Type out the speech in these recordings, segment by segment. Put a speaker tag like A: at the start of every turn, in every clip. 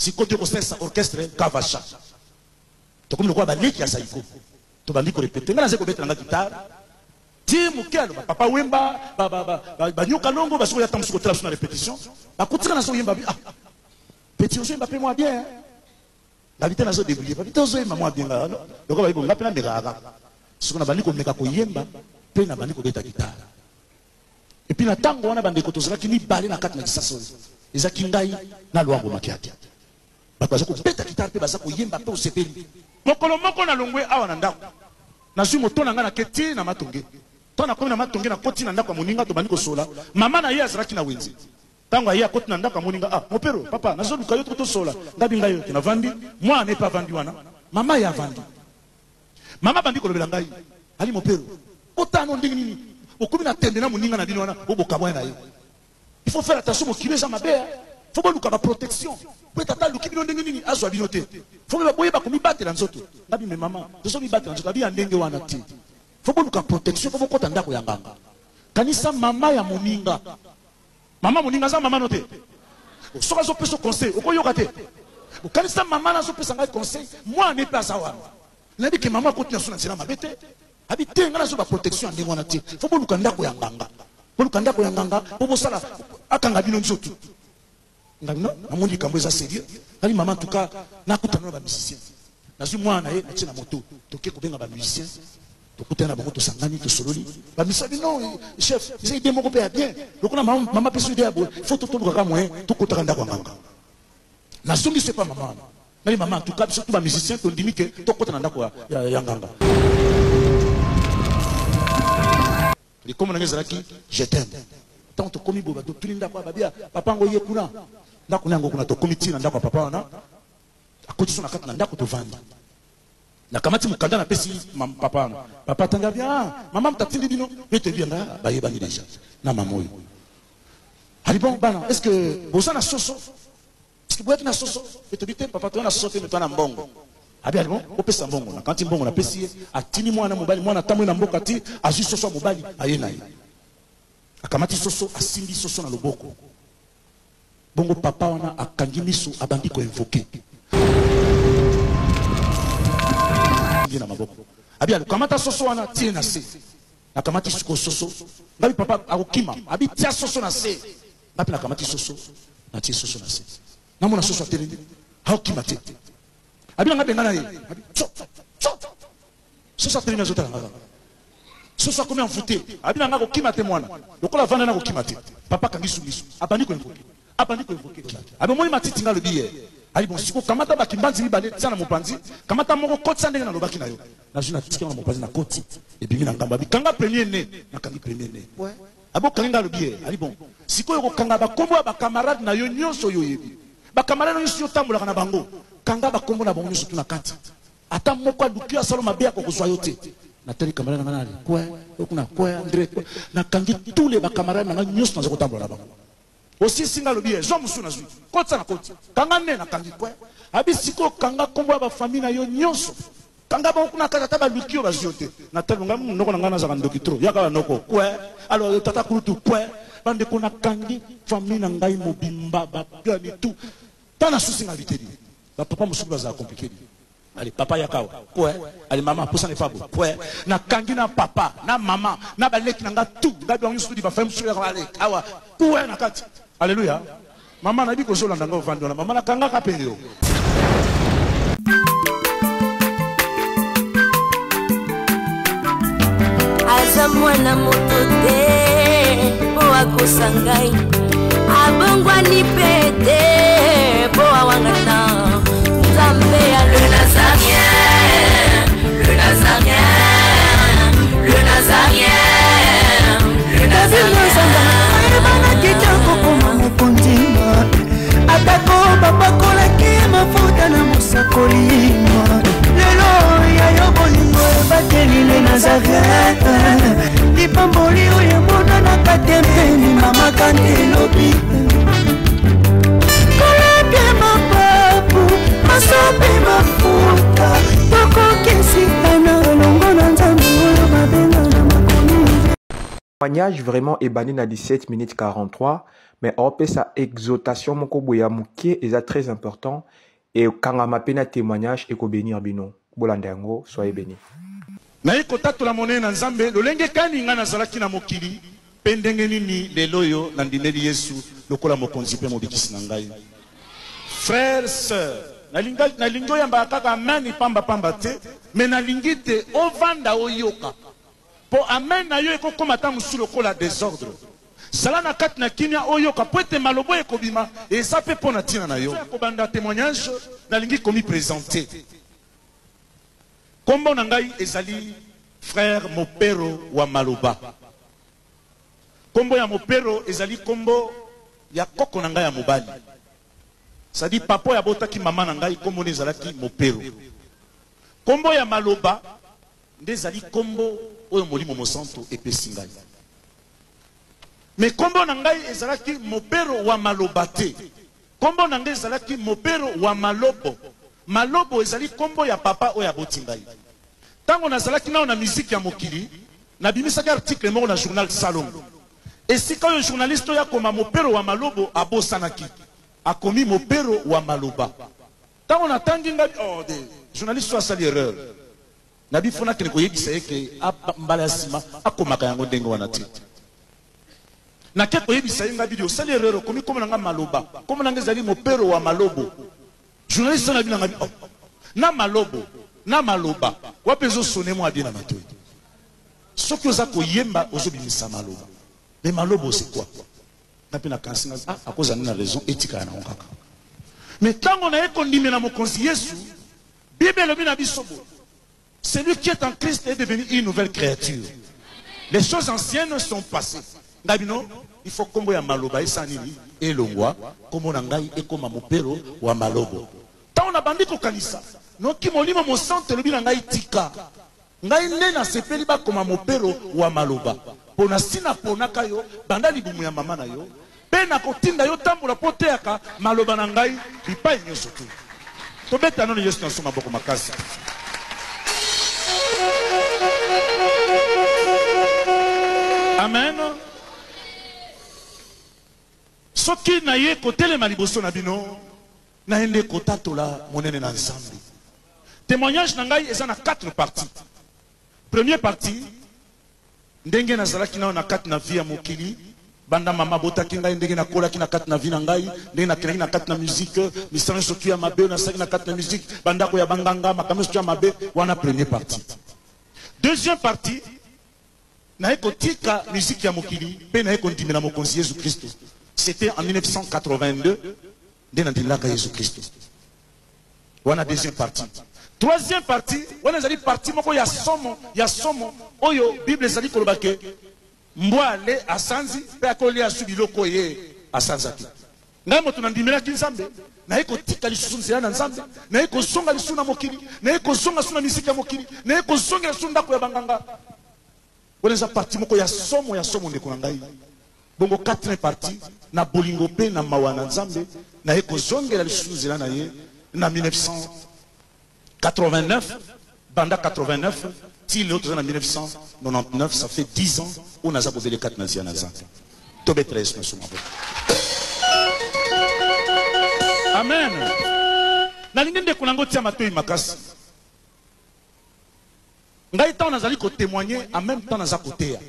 A: Sikoyo toye kosalisa orchestre Kavasha. Tokomi lokola baleki ya Zaiko. Tobandi ko repeter. Ngai nazali kobetela nga guitare. Ti moke aloba Papa Wemba, ba, ba, ba, ba, ba Nyoka Longo bazo koya tango mosusu kotala biso na repetition. Bakuti nga nazo yemba, ah, petit ozo yemba pe mwa bien hein. Babi te nazo debrouiller, babi te ozo yemba mwa bien nga. Lokola babi bon nga pe namekaka kaka. Sikoyo nabandi komeka koyemba pe nabandi kobeta guitare. Et puis na tango wana bandeko tozalaki mibale na kati na Kisasa oyo. Ezalaki ngai na Luambo Makiadi. Bato baza kobeta guitare pe baza koyemba pe osepeli. Mokolo moko nalongwe awa na ndako, nazwi moto na ngai nake ti na Matonge. Tango nakomi na Matonge, nakoti na ndako ya moninga, tobandi kosolola. Mama na ye azalaki na wenze. Tango aye akoti na ndako amoni nga, ah Mopero, papa nazoluka yo tosolola. Ngabi ngai oyo te, navandi, mwana na ye pe avandi wana, mama ye avandi. Mama abandi kolobela ngai, Ali Mopero, botala nano ndenge nini bokomi na tembe na moninga na bino wana oyo bokabwani na ye. Il faut faire attention mokili eza mabe hein. Faut boluka ba protection po ete ata aluki bino ndenge nini azwa bino te. Faut boyeba komibatela nzoto. Ngabi mais mama tozo mibatela nzoto abi ya ndenge wana te. Faut boluka protection faut bokota ndako ya nganga. Kanisa mama ya moninga. Mama moninga aza mama no te. Soki azo pesa conseil okoyoka te. Okanisa mama na azo pesa ngai conseil mwana ne pe aza wana. Nayebi ke mama akoti na so na nzela mabe te. Abi te ngai nazo ba protection ya ndenge wana te. Faut boluka ndako ya nganga. Boluka ndako ya nganga po bosala akanga bino nzoto. Ngai non, namoni likambo eza serieux. Ngai mama en tout cas nakutana na ba musiciens. Nazwi mwana na ye natie na moto. Toke kobenga ba musiciens. Tokutani na bango tosangani tosololi. Ba musiciens bi non chef, eza idée moko pe ya bien. Lokola mama mama apesi idée ya boye, faut toluka kaka moyen tokotaka ndako ya nganga. Nazongisi epa mama wana. Ngai mama en tout cas biso tout ba musiciens tondimi ke tokota na ndako ya, ya, ya nganga. Likombo na ngai ezalaki je t'aime. Tango tokomi boye bato tuni ndako ya babia papa yango ye kuna. Ndako na yango kuna tokomi ti na ndako ya papa wana. Akoti so na kati na ndako tovandi. Nakamati mokanda napesi papa wana. Papa atangi abi ah mama moto atindi bino ye toyebi yanga bayebani deja na mama oyo. Ali bon bana est-ce que boza na soso? Est-ce que boyaki na soso? Ye tobi te papa toza na soso te mais toza na mbongo. Abi ali bon opesa mbongo. Nakanti mbongo napesi ye atindi mwana mobali mwana atamboli na mboka ti azwi soso ya mobali aye na ye. Akamati soso asimbi soso na loboko. Bongo papa wana akangi miso abandi ko invoquer. Ye na maboko. Abi alu kamata soso wana tie na se. Nakamati sikoyo soso. Ngabi papa akokima. Abi tia soso na se. Nga pe nakamati soso natie soso na se. Namona soso atelemi. Aokima te. Abi na nga bengana ye. Abi tso tso. Soso atelemi azotala nga kaka. Soso akomi envoute. Abi na nga kokima te mwana. Lokola avanda na kokima te. Papa akangi su miso. Abandi ko invoquer. Abandi ko invoquer. Abi omoni matiti nga alobi ye. Ali bon siko kamata ba kimbanzi mibale tia na mopanzi. Kamata moko kotisa ndenge nalobaki na yo. Nazwi na tiki yango na mopanzi na koti. Ebimi na ngambo. Abi kanga premier ne. Nakangi premier ne. Abi okangi nga alobi ye. Ali bon sikoyo okokanga ba kombo ya ba camarade na yo nionso oyo oyebi. Ba camarade na yo nionso yo otambolaka na bango. Kanga ba kombo na bango nionso tout na kati. Ata moko aluki yo asala yo mabe ako kozua yo te. Natali camarade na nga na kwe oyo kuna kwe Andre kwe nakangi tous les ba camarade na nga nionso naza kotambola na bango. Osilisi nga alobi ye zua mosusu nazui kotisa na koti kanga nde nakangi kwe abi sikoyo kanga kombo ya ba famille na yo nionso kanga bango kuna kati ata baluki yo bazui yo te. Natali nga noko na nga nazalaka ndoki trop yaka ba noko kwe alors tata kulutu kwe bandeko nakangi famille na ngai mobimba ba gani tout tala nasusi nga biteli ba papa mosusu bazala complique di. Allez papa yaka awa kwe allez mama pusana epa bo kwe na kangi na papa na mama na ba leki na nga tout nga bango nyoso di ba famille mususu yaka allez awa kwe na kati alleluia mama nayebi kozolanda nga ovandi wana mama nakangaka pe yo.
B: Aza mwana moto te po akosa ngai abongwani pe te po awangana nzambe ya le nazarien le nazarien le nazarien le nazarien
C: ayebanaki te akokoma mokonzi atako bapakolaki mafuta na mosakoli lelo ya yo bolingo ebateli le nazareth lipamboli oyo emonanaka te mpe limamaka nde elobi kolapie mapapu masope mafuta tokokesitana elongo na nzambe oyo babenga na makomi
D: Témoignage vraiment ebandi na 17 minutes 43. Mais aopesa exhortation moko boye ya moke eza très important ekangama mpe na témoignage ekobénir bino. Bolanda yango, soyez bénis.
A: Naye kotatola monene na Nzambe lolenge kani ngai nazalaki na mokili mpe ndenge nini lelo oyo nandimeli Yesu lokola mokonzi mpe mobikisi na ngai. Frère, sœur, nalingi oyambaka kaka amen pamba pamba te, mais nalingi te ovanda oyoka mpo amen na yo ekokóma ata mosusu lokola désordre. Zala na kati na kimia, oyoka mpo ete maloba oyo ekobima eza mpe mpo na ntina na yo. Ya kobanda témoignage, nalingi komiprésenter. Nkombo na ngai ezali frère Mopero wa Maloba. Nkombo ya Mopero ezali nkombo ya koko na ngai ya mobali, c'est-à-dire papa oyo abotaki mama na ngai, nkombo nde ezalaki Mopero. Nkombo ya Maloba nde ezali nkombo oyo Molimo Mosanto epesi ngai. Mais nkombo na ngai ezalaki Mopero wa Maloba te, nkombo na ngai ezalaki Mopero wa Malobo. Malobo ezali nkombo ya papa oyo aboti ngai. Ntango nazalaki nano na miziki ya mokili, nabimisaki article moko na journal Salongo, esika oyo journaliste oyo akoma Mopero wa Malobo abosanaki, akomi Mopero wa Maloba. Ntango natangi ngai, oh, de journaliste oyo asali erreur, nabi fo nakende koyebisa ye ke mbala ya nsima akomaka yango ndenge wana te. Nake koyebisa ye, ngai bidi osali erreur, okomi kombo na ngai Maloba, kombo na ngai ezali Mopero wa Malobo. Journaliste oyo nabi na ngai, oh, na Malobo na Maloba wapi ezosone mwa bien na matoi? Soki oza koyemba, ozobimisa maloba, mais Malobo, c'est quoi? Nga mpe nakanisi nga, ah, akozala na raison, etikala nango kaka. Mais ntango naye kondimela mokonzi Yesu, Bible elobi na biso boye: celui qui est en Christ est devenu une nouvelle créature, les choses anciennes sont passées. Ngai bino, il faut kombo ya Maloba esa nini? Elongwa. Kombo na ngai ekoma Mopero wa Malobo. Ntango nabandi kokanisa, noki Molimo Mosantu elobi na ngai: tika ngai nde nasepeli bakoma Mopero wa Maloba, mpo na si naponaka yo banda libumu ya mama na yo, mpe nakotinda yo tambola mpo teyaka maloba na ngai bipai nyonso te. Tobeta nano Yesu na so maboko makasi. Amen. Soki naye kotelema liboso na bino, naye nde kotatola monene na Nzambe. Témoignage na ngai eza na quatre parties. Première partie, ndenge nazalaki nano na kati na vie ya mokili banda mama abotaki ngai, ndenge nakolaki na kati na vie na ngai, ndenge nakendaki na kati na musique, misala nyonso tu ya mabe oyo nasalaki na kati na musique, bandako ya banganga, makambo nyonso tu ya mabe wana, première partie. Deuxième partie, naye kotika musique ya mokili mpe naye kondimela mokonzi Yesu Kristo. C'était en 1982 nde nandimelaka Yesu Kristo wana, deuxième partie. Troisième partie wana ezali partie moko ya somo ya somo oyo Bible ezali koloba ke mbwa ale asanzi mpe akolia su biloko ye asanzaki. Ngai moto nandimelaki Nzambe, naye kotika lisusu nzela na Nzambe, naye kozonga lisusu na mokili, naye kozonga su na misiki ya mokili, naye kozongela lisusu ndako ya banganga. Wana eza partie moko ya somo ya somo, ndeko na ngai. Bongo quatrième partie, na bolingo mpe na mawa na Nzambe, naye kozongela lisusu nzela na ye na 1989. Banda 89 ti lelo toza na 1999, ça fait 10 ans oyo naza bobele kati na nzela na Nzambe. Tobetela Yesu na so maboko. Amen. Nalingi, ndeko nango, tia matoi makasi. Ngai ntango nazali kotémoigner, en même temps naza koteya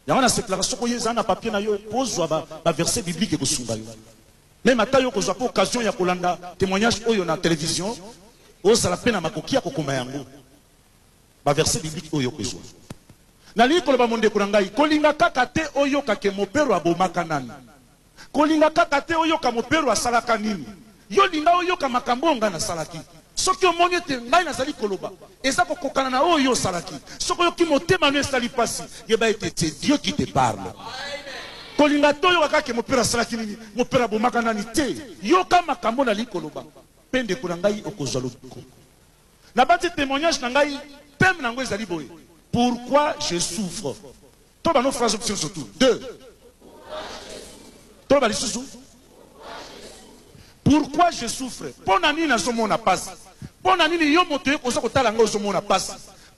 A: yango. Nasepelaka soki oyo ezala na papier na yo po ozwa baverset biblique, ekosunga yo. Même ata yo kozwa mpe occasion ya kolanda témoignage oyo na télévision, ozala mpe na makoki ya kokoma yango, baverset biblique oyo okozwa. Nalingi koloba, mondeko na ngai, kolinga kaka te oyoka ke Mopero abomaka nani, kolinga kaka te oyoka Mopero asalaka nini. Yo linga oyoka makambo oyo ngai nasalaki. Soki omoni ete ngai nazali koloba eza kokokana na oyo osalaki, soki oyoki motema no esali mpasi, yeba ete c'est Dieu qui te parle. Kolinga te oyoka kaka ke Mopero asalaki nini, Mopero abomaka nani te. Yoka makambo nalingi koloba mpe, ndeko na ngai, okozwa lobiko. Nabandi témoignage na ngai, thème na yango ezali boye: pourquoi je souffre. To bano phrase option surtout deux, toloba lisusu: pourquoi je souffre? Mpo na nini nazomona pasi? Mpo na nini yo moto oza kotala ngai ozomona pasi?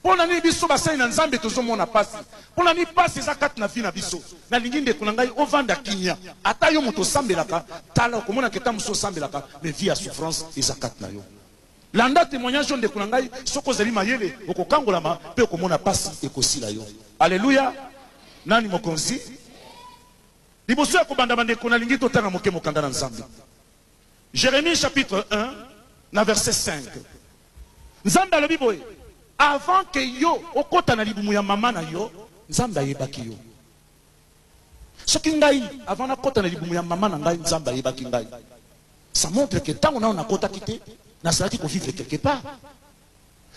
A: Mpo na nini biso basali na Nzambe tozomona pasi? Mpo na nini pasi eza kati na vie na biso? Nalingi ndeko na ngai ovanda kimia. Ata yo moto osambelaka, tala okomona ke tango mosusu osambelaka mais vie ya souffrance eza kati na yo. Landa temoignage oyo ndeko na ngai, soki ozali mayele okokangolama mpe okomona pasi ekosila yo. Alleluia! Nani mokonzi? Liboso ya kobanda bandeko, nalingi totanga moke mokanda na Nzambe. Jeremie chapitre 1 na verset 5. Nzambe alobi boye, avant que yo okota na libumu ya mama na yo, Nzambe ayebaki yo. Soki ngai avant nakota na libumu ya mama na ngai, Nzambe ayebaki ngai. Ça montre que tango nano nakotaki te, nazalaki ko vivre quelque part.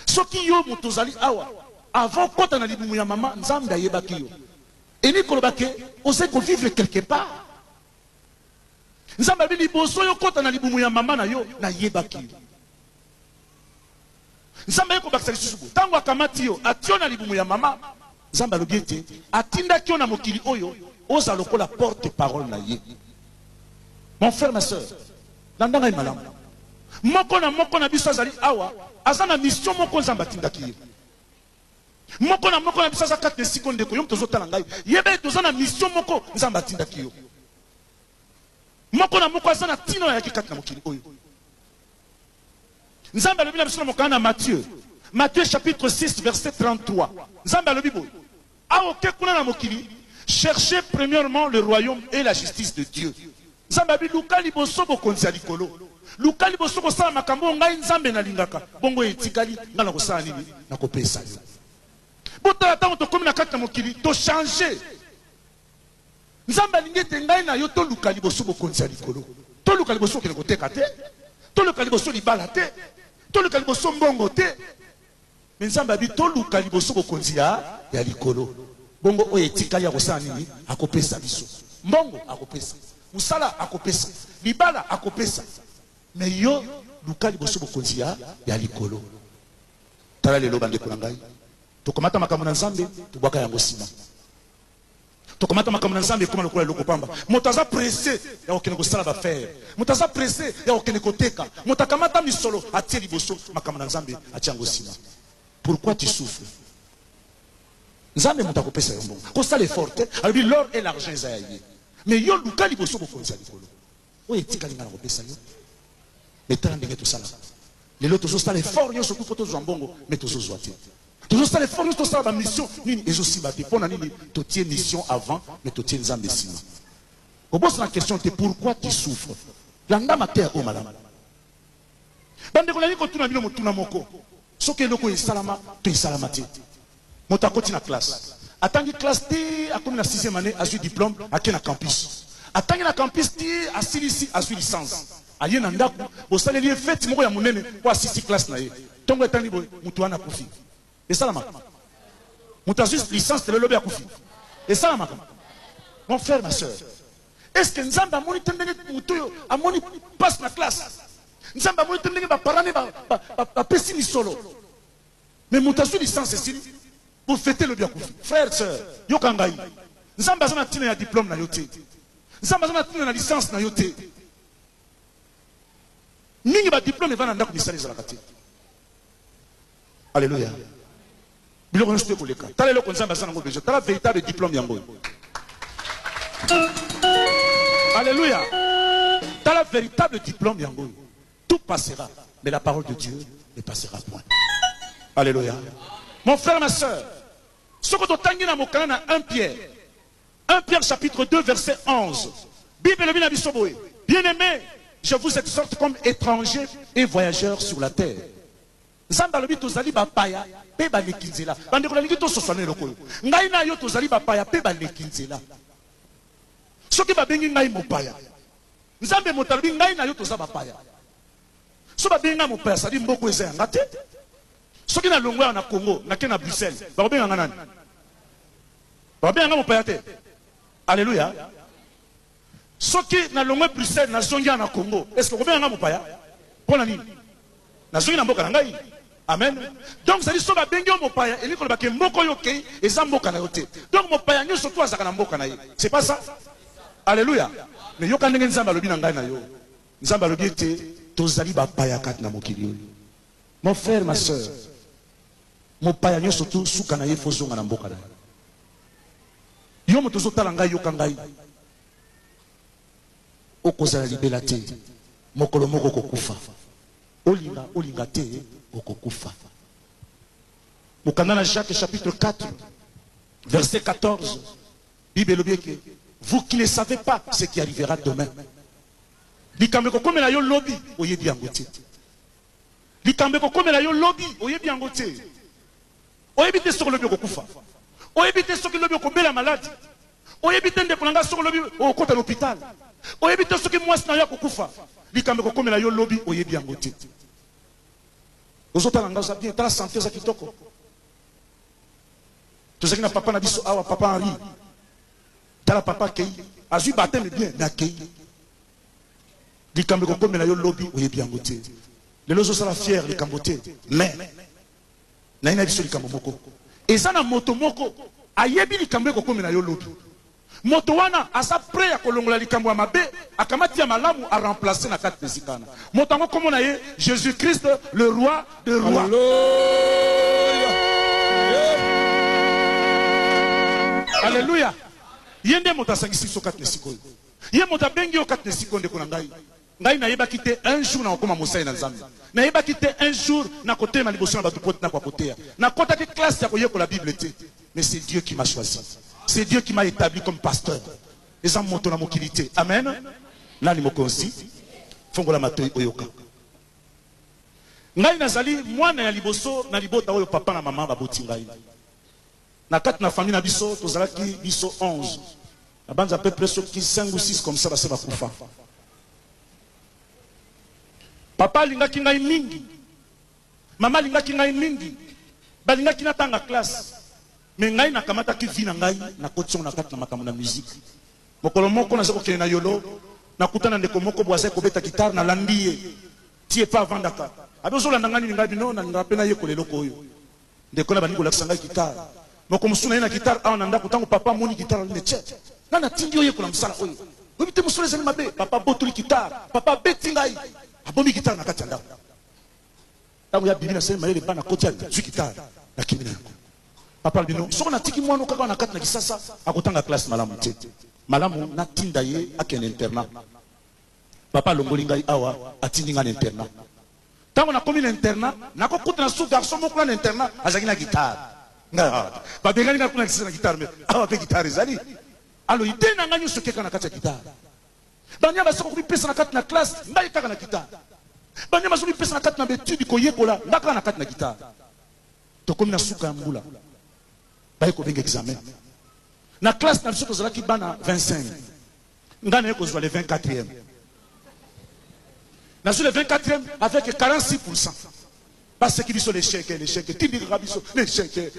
A: Soki yo moto ozali awa, avant okota na libumu ya mama, Nzambe ayebaki yo. Elingi koloba ke ozali ko vivre quelque part. Nzambe alobi liboso yo okota na libumu ya mama na yo, nayebaki yo. Nzambe aye kobakisa lisusu boye, ntango akamati yo, atie yo na libumu ya mama, Nzambe alobi ete atindaki yo na mokili oyo ozala lokola porte parole na ye. Mon frère, ma soeur, landa ngai malamu. Moko na moko na biso azali awa, aza na mission moko Nzambe atindaki ye. Moko na moko na biso aza kati na esika oyo, ndeko, yo moto ozotala ngai, yeba ete oza na mission moko Nzambe atindaki yo. Moko na moko aza na ntina oyo ayaki kati na mokili oyo. Nzambe alobi na biso na mokanda na Matthieu, Matthieu chapitre 6 verset 33. Nzambe alobi boye, awa oke kuna na mokili, cherchez premièrement le royaume et la justice de Dieu. Nzambe alobi luka liboso bokonzi ya likolo, luka liboso kosala makambo oyo ngai Nzambe nalingaka, bongo etikali ngai nakosala nini? Nakopesa yo. Botala ntango tokomi na kati na mokili, to changer. Nzambe alingi ete ngai na yo toluka liboso bokonzi ya likolo. Toluka liboso kokende koteka te, toluka liboso libala te, toluka liboso mbongo te. Mais Nzambe abi toluka liboso bokonzi ya, ya likolo. Bongo oyo etikali akosala nini? Akopesa biso. Mbongo akopesa, mosala akopesa, libala akopesa. Mais yo luka liboso bokonzi ya, ya likolo. Tala lelo bandeko na ngai, tokamata makambo na Nzambe, tobwaka yango sima. Tokamata makambo na Nzambe ekoma lokola eloko pamba. Moto aza presse ya kokende kosala ba affaires. Moto aza presse ya kokende koteka. Moto akamata misolo atie liboso, makambo na Nzambe atie yango sima. Pourquoi tu souffres? Nzambe moto akopesa yo mbongo. Kosala effort te. Alobi l'or et l'argent eza ya ye. Mais yo luka liboso bokonzi ya likolo. Oyo etikali nga nakopesa yo. Mais tala ndenge tosalaka. Lelo tozosala effort nyonso tout mpo tozwa mbongo, mais tozozwa te. Tozosala effort nyonso tosala ba mission nini ezosimba te. Mpo na nini? Totie mission avant, mais totie Nzambe sima. Kobosana question te, pourquoi tu souffres? Landa mateya oyo malamu. Bandeko, nalingi kotuna bino motuna moko. Soki eloko oyo esalama to esalama te. Moto akoti na classe. Atangi classe ti akomi na sixième annee, azui diplome, ake na campus. Atangi na campus ti asilisi, azui licence. Aye na ndaku, bosaleli ye feti moko ya munene po asilisi classe na ye. Tongo etani boye, mutu wana akufi. Esalamaka? Mutu azui licence lelo lobi akufi? Esalamaka? Mon frère, ma soeur, est-ce que Nzambe amoni te ndenge mutu oyo amoni pasi na classe? Nzambe amoni te ndenge ba parents ne bapesi misolo? Mais moto azui licence esili bo fete lobi akufi. Frère sœur yoka ngai Nzambe aza na tina ya diplome na yo te. Nzambe aza na tina na licence na yo te. Mingi ba diplome eva na ndako misala ezalaka te. Alléluia. Biloko nyonso te koleka. Tala eloko Nzambe aza nango besoin. Tala véritable diplome yango oyo. Alléluia. Tala véritable diplome yango oyo. Tout passera, mais la parole de Dieu ne passera point. Alléluia. Mon frère, ma soeur, soko totangi na mokanda na 1 Pierre, 1 Pierre chapitre 2 verset 11, Bible elobi na biso boye, bien-aimés, je vous exhorte comme étrangers et voyageurs sur la terre. Nzambe alobi tozali bapaya pe baleki nzela. Bandeko nalingi tososola na eloko oyo. Ngai na yo tozali bapaya pe baleki nzela. Soki babengi ngai mopaya, Nzambe moto alobi ngai na yo toza ba paya. Soki babengi ngai mopaya c'est à dire mboka oyo eza ya nga te. Soki na longwe awa na Congo nake na Bruxelles bakobenga nga nani? Bakobenga nga mopaya te? Alleluia. Soki na longwe Bruxelles nazongi awa na Congo est ce que okobenga nga mopaya? Pona nini? Nazongi na mboka na ngai. Amen. Donc c'est à dire soki babengi yo mopaya elingi koloba ke mboka oyo okei eza mboka na yo te. Donc mopaya nyonso tout azalaka na mboka na ye. C'est pas ça? Alleluia. Mais yoka ndenge Nzambe alobi na ngai na yo. Nzambe alobi ete tozali bapaya kati na mokili oyo. Mon frère, ma soeur. Mopaya nyonso tu suka na ye fo zonga na mboka na ye. Yo moto ozotala ngai, yoka ngai, okozala libela te, mokolo moko okokufa. Olinga olinga te, okokufa. Mokanda na Jacques chapitre 4 verset 14, Bible elobi eke vous qui ne savez pas ce qui arrivera demain. Likambo ekokomela yo lobi, oyebi yango te. Likambo ekokomela yo lobi, oyebi yango te. Oyebi te soki lobi okokufa. Oyebi te soki lobi okobela maladi. Oyebi te, ndeko na ngai, soki lobi okokota na hôpital. Oyebi te soki mwasi na yo akokufa. Likambo ekokomela yo lobi, oyebi yango te. Ozotala ngai, oza bien, tala santé, oza kitoko. Tozalaki na papa na biso awa, papa Henri. Tala papa akei, azwi baptême bien, mais akei. Likambo ekokomela yo lobi, oyebi yango te. Lelo ozosala fier likambo te, mais naye na biso likambo moko. Eza na moto moko ayebi likambo ekokomela yo lobi. Moto wana aza prêt ya kolongola likambo ya mabe, akamati ya malamu aremplace na kati na esika wana. Moto yango kombo na ye Jésus Christ, le roi de rois. Alléluia. Ye nde moto asangisi biso kati na esika oyo. Ye moto abengi yo kati na esika oyo, ndeko na ngai. Ngai nayebaki te un jour nakokoma mosali na Nzambe. Nayebaki te un jour nakotelema liboso na bato po ete nakoka koteya. Nakotaki classe ya koyekola Bible te. Mais c'est Dieu qui m'a choisi. C'est Dieu qui m'a établi comme pasteur. Eza moto na mokili te. Amen. Nani mokonzi? Fongola matoi oyoka. Ngai nazali mwana ya liboso na libota oyo papa na mama baboti ngai. Na kati na famille na biso tozalaki biso 11. Na banza à peu près soki 5 ou 6 comme ça base bakufa. Papa alingaki ngai mingi. Mama alingaki ngai mingi. Balingaki natanga classe. Mais ngai nakamataki vie na ngai, nakoti yango na kati na makambo na musique. Mokolo moko naza kokende na Yolo, nakutana ndeko moko boye azali kobeta guitare, nalandi ye. Ti epa avandaka. Abi ozolanda ngai nini? Ngai bino nalingaka mpe nayekola eloko oyo. Ndeko na bandi kolakisa ngai guitare. Moko mosusu na ye na guitare awa na ndako, ntango papa amoni guitare alobi, mais tiens, nani atindi yo oyekola mosala oyo? Oyebi te mosala ezali mabe. Papa abotoli guitare, papa abeti ngai, abomi guitare na kati ya ndako. Ntango ya bimi nasali mayele bana koti azwi guitare, nakimi na yango. Papa alobi no, soko natiki mwana kaka na kati na Kisasa akotanga classe malamu te. Malamu natinda ye akende internat. Papa alongoli ngai awa, atindi ngai na internat. Ntango nakomi na internat, nakokutana su garçon moko na internat azalaki na guitare. Ngai awa babengani ngai kuna Kisasa na guitare, mais awa mpe guitare ezali. Alo ide na ngai nyonso ekeka na kati ya guitare. Bania basoki komipesa na kati na classe, ngai kaka na guitare. Bania bazomipesa na kati na baetude koyekola, ngai kaka na kati na guitare. Tokomi na suka ya mbula, baye kobenga examen. Na classe na biso tozalaki bana 25. Ngai naye kozwa le 24e. Nazwi le 24e avec 46%. Baseki biso l'échec, l'échec, tindi kaka biso l'échec.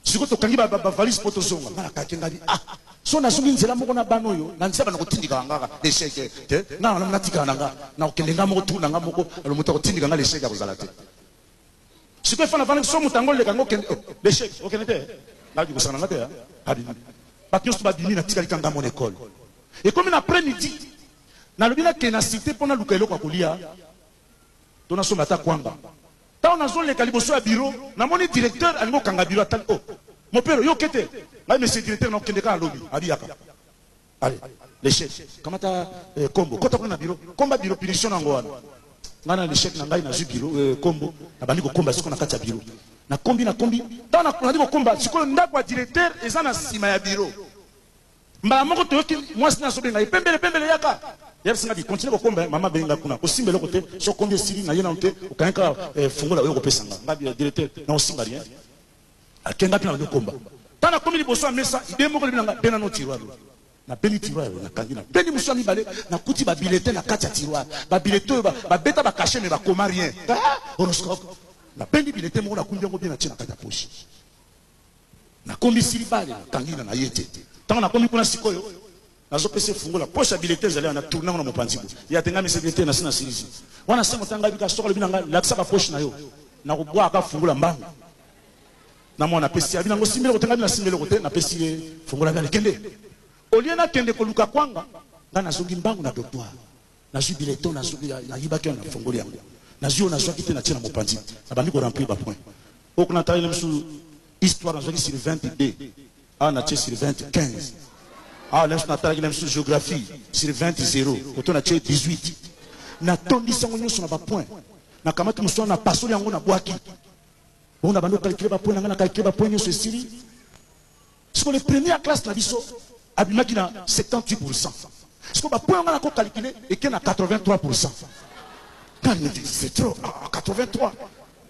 A: Sikoyo tokangi bavalise mpo tozonga. Ngai nakaki ngai ah, so nazongi nzela moko na bana oyo na nzela bana kotindikaka nga kaka l'échec te. Ngai na natikala na nga, nakokende nga moko tu na nga moko, alo moto akotindika nga l'échec akozala te. Sikoyo efana vana so moto yango oleka ngo okende, oh, l'échec okende te, ngai kosala na nga te. Abimi, bato nyonso babimi, natikali kanga mona ekole. Ekomi na après midi, nalobi nakende na cité mpo naluka eloko ya kolia to nasomba ata kwanga. Ntango nazoleka liboso ya bureau, namoni directeur alingi kokanga bureau, atali, oh, mopero yo oke te? Ngai, monsieur directeur, nakokende kaka lobi. Abi yaka, allez l'échec, kamata kombo, kota kuna na bureau, komba bureau, punition nango wana. Ngai na l'échec na ngai nazwi bureau, kombo, nabandi kokomba sikoyo na kati ya bureau. Nakombi, nakombi, ntango nabandi kokomba sikoyo, ndako ya directeur eza na nsima ya bureau. Mbala moko toyoki mwasi na azobenga ye, pembele pembele, yaka. Yebisi nga bi continue kokomba, mama abenga kuna, kosimba eloko te, so kombi esili na ye nanu te, okangi kaka fungola oyo kopesa nga. Nga bi directeur na osimba rien. Akenga mpe na bandi kokomba. Ntango nakomi liboso ya mesa, ide moko elobi na nga, bena no tiroir oyo. Nabeni tiroir oyo, nakangi, nabeni mosusu ya mibale, nakuti ba bulletin na kati ya tiroir. Ba bulletin oyo babeta ba cachet mais bakoma rien. Horoscope. Nabendi bulletin moko, nakumbi yango bien, natie na kati ya poche. Nakombi sili bale, nakangi na ye te. Ntango nakomi kuna sikoyo, nazopesa fungola poche ya bulletin ezali wana, tourne yango na mopanzi boye. Ya te, ngai monsieur directeur, nasi nasilisi. Wana sango tanga bika soko alobi na ngai, lakisa ba poche na yo. Nakobwaka fungola mbangu. Na mwana napesi abi nango simbele kote, ngai na simbele kote, napesi ye fungola bia kende. Olie nakende koluka kwanga, ngai nazongi mbangu na dortoir. Nazwi bulletin, nazwi nayibaki wana, nafongoli yango. Nazwi oyo nazwaki te, natie na mopanzi. Nabandi ko remplir ba point. Oyo kuna natalaki na mosusu histoire, nazwaki sur 22, awa natie sur 20, 15. Awa na mosusu natalaki na mosusu géographie, sur 20, 0, koto natie 18. Natondisi yango nyonso na bapoint, nakamati mosusu wana, napasoli yango, nabwaki bongo, na bandi ocalculer bapoint na ngai, na calculer bapoint nyonso, esili. Siko le premier classe na biso abimaki na 78. Siko bapoint nga nakocalculer eke na 83. C'est trop. Ah, 83,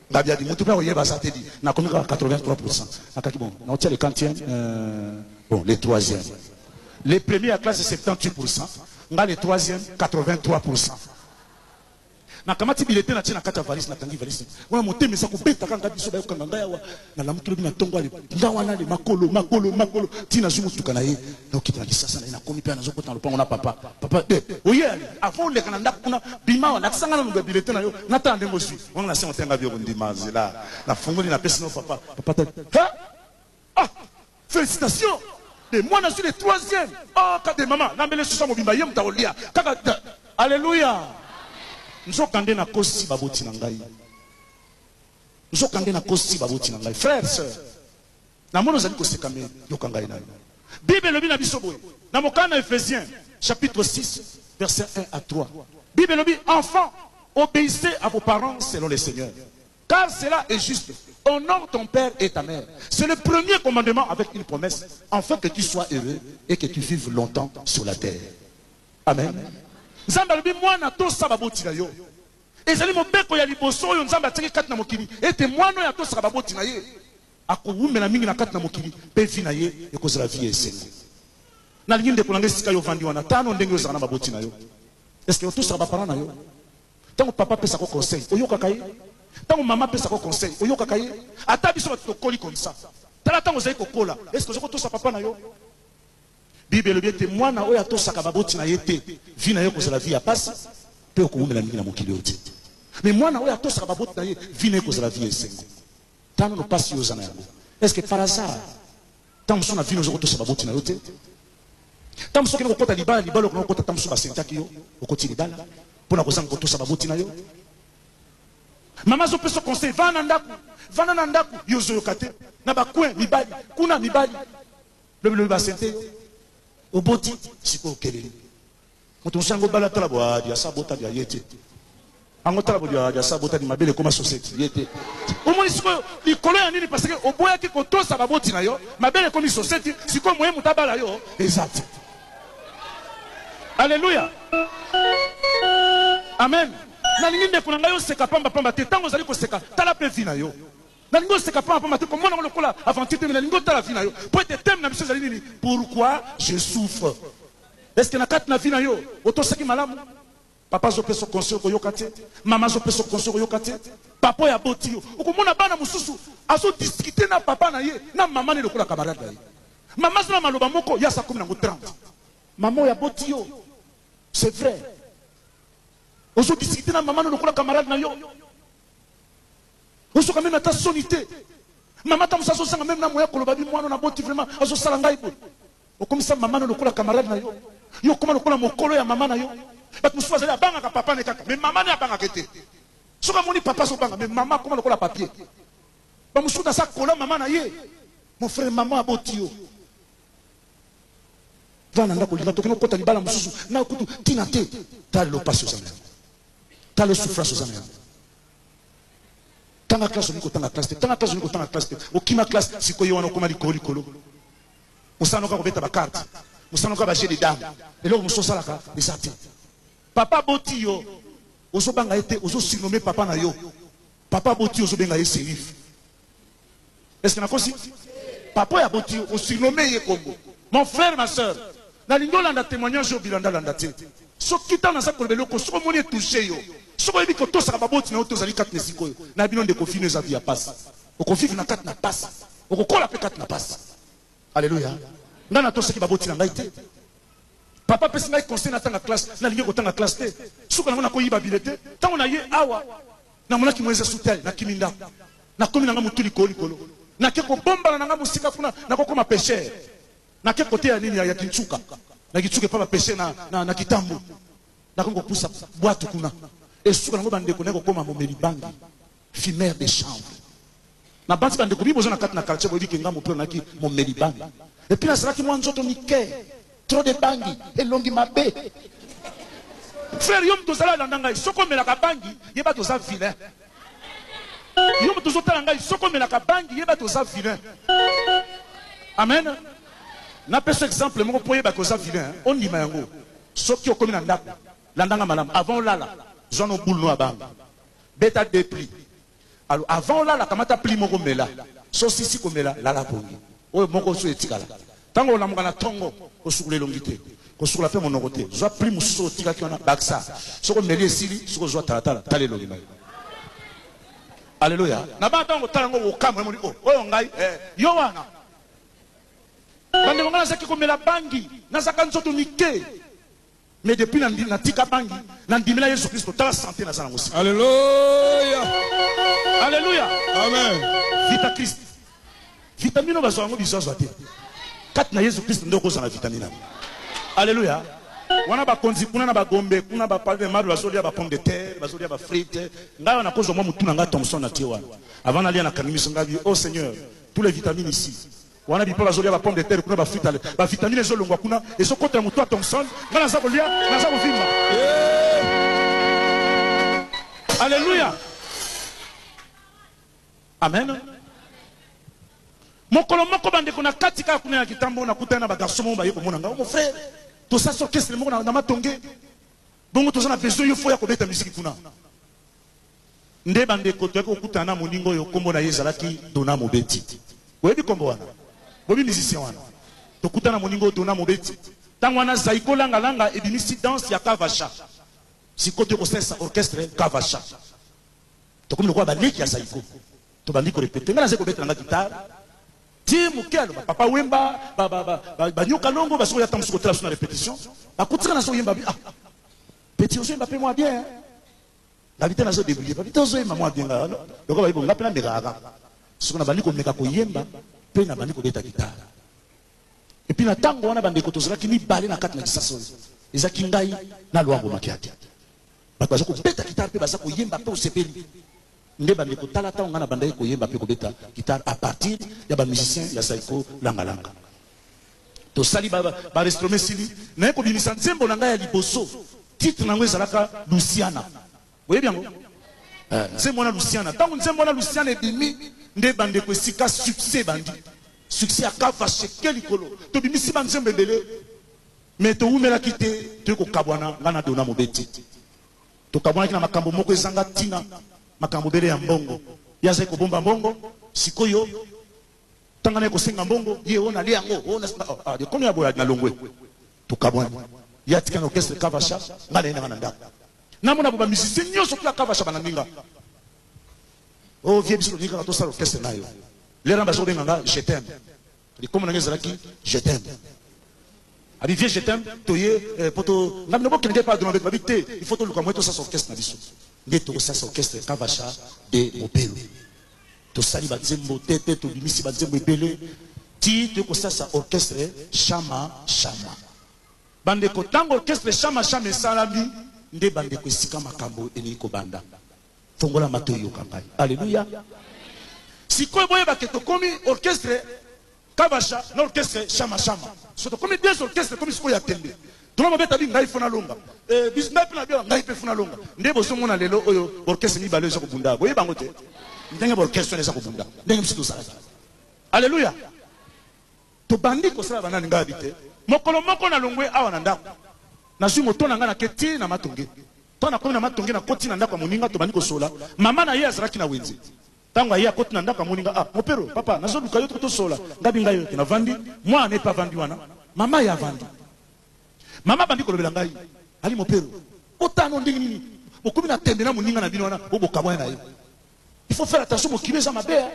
A: ngabi adi mutu mpe akoyeba aza te. Di nakomi kaka 83, nakaki bon, naotia le quantième, bon, le troisième. Le premier ya classe 78, nga le troisième 83. Nakamati bilete, natie na kati ya valise, nakangi valise wana. Motema eza kobeta kanga, biso bayokanga ngai awa. Nalamuki lobi na ntongo, ale nga wana, ale makolo, makolo, makolo, ntina nazwi motuka na ye, nakokita na Kisasa na ye. Nakomi mpe, nazokota na lopango na papa. Papa de oye, ale avant oleka na ndako kuna, bima awa, lakisa nga nanu bilete na yo, natala ndenge ozwi wana. Nasengo te, nga bi okondima nzela. Nafungoli, napesi no papa. Papa tali: "Ha, ah, félicitation de moi, nazwi le troisième." Oh, kade mama nambele susa mobimba, ye moto akolia kaka. Alleluya! Nzoka nde nakosi baboti na ngai, nzoka nde nakosi baboti na ngai. Frère, sœur, namoni ozali koseka, me yoka ngai nano. Bible elobi na biso boye na mokanda na Éphésiens chapitre 6, verset 1 à 3. Bible elobi: "Enfants, obéissez à vos parents selon le Seigneur, car cela est juste. Honore ton père et ta mère. C'est le premier commandement avec une promesse, afin que tu sois heureux et que tu vives longtemps sur la terre." Amen. Nzambe alobi: mwana, tosa baboti na yo. Ezali mobeko ya liboso oyo Nzambe atiaki kati na mokili, ete mwana oyo atosaka baboti na ye akowumela mingi na kati na mokili, mpe vie na ye ekozala vie ya esengo. Nalingi, ndeko na ngai, esika yo ovandi wana, tano ndenge ozala na baboti na yo. Est-ce otosaka baparent na yo? Ntango papa apesaka conseil, oyokaka ye? Ntango mama apesaka conseil, oyokaka ye? Ata biso bato tokoli comme ça. Tala, ntango ozali kokola, est-ce ozali kotosa papa na yo? Bible elobi ete mwana oyo atosaka baboti na ye te, vie na ye ekozala vie ya pasi mpe okowumela mingi na mokili oyo te. Mais mwana oyo atosaka baboti na ye, vie na ye ekozala vie ya esengo. Tano no pasi oyo oza na yango, est ce que par hasard ntango mosusu na vie oza kotosa baboti na yo te? Ntango mosusu okende kokota libala, libala okende kokota, ntango mosusu basentaki yo, okoti libala mpona kozanga kotosa baboti na yo. Mama azopesa conseil: "Vanda na ndako, vanda na ndako." Yo ozoyoka te, na bacoin mibali kuna, mibali lobi lobi basente yo, oboti. Sikoyo okeleli moto mosusu yango bala. Tala boadi asa botali aye te, yango tala bodi asa botali, mabele ekoma soseti ye te. Omoni sikoyo likolo ya nini? Parce que oboyaki kotosa baboti na yo, mabele ekomi soseti. Sikoyo moye moto abala yo eza te. Alleluya, amen. Nalingi, ndeko na ngai, oseka pambapamba te. Ntango ozali koseka, tala mpe vie na yo. Nalingi oseka pambapamba te, komona ngo lokola aventure te, me nalingi otala vie na yo, po ete thème na biso ezali nini? Pourquoi je souffre? Est ce que na kati na vie na yo otosaki malamu? Papa azopesa conseil, okoyoka te. Mama azopesa conseil, okoyoka te. Papa oyo aboti yo, okomona bana mosusu azodiscuter na papa na ye, na mama ne, lokola camarade na ye. Mama aza na maloba moko, ye aza komi nango 30. Mama oyo aboti yo, c'est vrai, ozodiscuter na mama no lokola camarade na yo, ozoka même ata soni te. Mama ata mosu azosanga même na moya koloba bi mwana naboti vraiment azosala ngai boye. Okomisa mama no lokola camarade na yo, yo okoma lokola mokolo ya mama na yo. Bato mosusu bazali abangaka papa ne kaka, mais mama ne abangaka te. Soki amoni papa azobanga, mais mama akoma lokola papier. Bamosusu naza kola mama na ye. Mon frère, mama aboti yo, vanda ndako, olinga tokende okota libala mosusu na kutu ntina te. Tala lelo pasi oza na yango, tala souffrance oza na yango. Tanga classe, olingi kotanga classe te. Tanga classe, olingi kotanga classe te. Okima classe, sikoyo wana okoma likolo likolo. Mosala noka kobeta bacarte, mosala noka bajeu de dame, eloko mosusu osalaka eza te. Papa boti yo, ozobanga ye te, ozosurnommer papa na yo. Papa boti yo, ozobenga ye shérif. Est ce que nakosi? Papa oyo aboti yo, osurnommer ye kombo. Mon frère, ma soeur, nalingi olanda témoignage oyo, bilanda-landa te. Soki ntango naza koloba eloko, soki omoni etoucher yo, soki oyebi kotosaka baboti na yo te, ozali kati na esika oyo na bino. Ndeko, fino eza vie ya pasi, okovivre na kati na pasi, okokola mpe kati na pasi. Alleluya! Ngai natosaki baboti na ngai te. Papa apesi ngai conseil natanga classe, nalingi kotanga classe te. Suka nango nakoyiba bile te. Ntango na ye awa, namonaki moyeza sutel, nakimi ndako, nakomi nanga motu likolo likolo, nake kobombana nanga mosika kuna, nakokoma pêcheur. Nake kote ya nini, ya Kintsuka, na Kintsuka epa bapêcheur na Kitambo, nakomi kopusa bwatu kuna. Esuka nango, bandeko, naye kokoma momeli bangi, fumeur de chanvre. Na banzi bandeko bino boza na kati na quartier boyebi ke nga mopero naki momeli bangi. Et puis nazalaki mwa nzoto mike, trop de bangi, elongi mabe. Frère yo moto ozala landa ngai, soki omelaka bangi yeba toza vilain. Yo moto ozotala ngai, soki omelaka bangi yeba toza vilain. Amen. Napesa exemple moko mpo oyeba ke oza vilain, ondima yango. Soki okomi na ndako, landa nga malamu, avant olala, zwa no boule no ya bangi. Beta deux plis. Alors avant olala kamata pli moko mela. So osisi komela lala pongi. Oyo moko so etikala. Tango olamuka na tongo kosukola elongi te. Kosukola pe monoko te. Zwa pli mosusu oyo otikaki wana bakisa. Soki omeli esili soki ozwa talatala tala elongi na yo. Alleluia. Na ba tango tala ngo okamwa emoni oh oyo ngai eh yo wana. Bandeko ngai nazaki komela bangi nazaka nzoto mike. Mais depuis na na tika bangi, na ndimela Yesu Christo, tala sante naza nango sika.
E: Alléluia.
A: Alléluia.
E: Amen.
A: Vita Christ. Vitamine oyo bazwa yango bizwazwa te. Kati na Yesu Christo nde okozala na vitamine yango. Alléluia. Wana bakonzi kuna na bagombe kuna ba palme marbre bazolia ba pomme de terre, bazolia ba frites. Ngai wana nakozwa mwa mutu na ngai Thomson na tie wana. Avant nalia nakangi miso ngai, oh Seigneur, tous les vitamines ici. Wana bipa bazolia ba pomme de terre kuna ba fruits ba vitamine ezo longwa kuna ezo kota na mutu ya Thomson nga naza kolia naza kovimba. Alléluia. Amen. Mokolo moko bandeko na kati kaka kuna ya kitambo nakutani na ba garçon moko baye komona nga, oh mon frère, tosasi orchestre moko na, na Matonge, bongo toza na besoin yo faut ya kobeta musique kuna. Nde bandeko toyaki kokutana na moninga oyo kombo na ye ezalaki Dona Mobeti. Boyebi kombo wana? Boyebi musicien wana? Tokutana na moninga oyo Dona Mobeti. Tango wana Zaiko Langa Langa ebimisi danse ya Kavasha. Sikoyo toye kosalisa orchestre Kavasha. Tokomi lokola baleki ya Zaiko. Tobandi ko repeter. Ngai nazali kobetela nga guitare. Ti moke aloba Papa Wemba, ba, ba, ba, ba, ba Nyoka Longo basoki koya tango mosusu kotala biso na repetition. Bakuti nga nazoyemba, ah, petit ozoyemba pe mwa bien hein. Ngabi te nazo debrouiller papi tozo yemba mwa bien nga lokola bayi nga pe na mekaka kaka siko na bandi komeka koyemba pe na bandi kobeta guitare et puis na tango wana bandeko tozalaki mibale na kati na kisasa oyo ezaki ngai na Luambo Makiadi bato baza kobeta guitare pe baza koyemba pe osepeli nde bandeko tala tango ngai na bandaki koyemba pe kobeta guitare à partir ya ba musiciens ya Zaiko Langa Langa Tosali ba ba restrome esili naye kobimisa nzembo na ngai ya liboso titre na yango ezalaka Luciana boyebi yango eh, nzembo wana Luciana ntango nzembo wana Luciana ebimi nde bandeko esika succès ebandi succès ya kava sheke likolo tobimisi ba nzembo ebele mais towumelaki te toye kokabwana ngai na Dona Mobeti tokabwanaki na makambo moko ezanga ntina makambo bele ya mbongo ye azali kobomba mbongo sikoyo Tanga naye kosenga mbongo ye oh nalia yango oh na ah ekomi ya boye na longwe tokabwani ye atika na orchestre Kavasha nga naye nanga na ndako namona bo ba musicien nyonso tu ya Kavasha balandi nga oh vie biso tolingi kaka tosala orchestre nayo lera bazo kobenga nga je t'aime likombo na nga ezalaki je t'aime abi vie je t'aime toye eh, poto nga bino bokende nde pa dona beto babi te il faut toluka moyen tosasa orchestre na biso nde tokosasa orchestre Kavasha de Mopelo Tosali ba nzembo te te tobimisi ba nzembo ebele ti toye kosasa orchestre Shama Shama. Bandeko tango orchestre Shama Shama esalami nde bandeko esika makambo elingi kobanda. Fongola matoyi yoka ngai. Alleluia. Sikoyo boyeba ke tokomi orchestre Kavasha na orchestre Shama Shama. So tokomi deux orchestres ekomi sikoyo ya tembe. Tona mobeta bi ngai fona longa. Eh bis ngai pe na bia ngai pe fona longa. Nde bozo mona lelo oyo orchestre mibale eza kobunda. Boyeba yango te. Ndenge ba orchestre wana eza kobunda. Ndenge biso tozalaki. Alleluia. Tobandi kosala banani ngai abi te. Mokolo moko na longwe awa na ndako. Nazui moto na ngai na ke ti na Matonge. Tango nakomi na Matonge nakoti na ndako ya moninga tobandi kosolola. Mama na ye azalaki na wenze. Tango aye akoti na ndako amoni nga ah mopero papa nazo luka yo tosolola ngabi ngai oyo te navandi mwana naye pe avandi wana mama ye avandi mama abandi kolobela ngai ali mopero botala no ndenge nini bokomi na tembe na moninga na bino wana bo bokabwana na ye il faut faire attention mokili eza mabe hein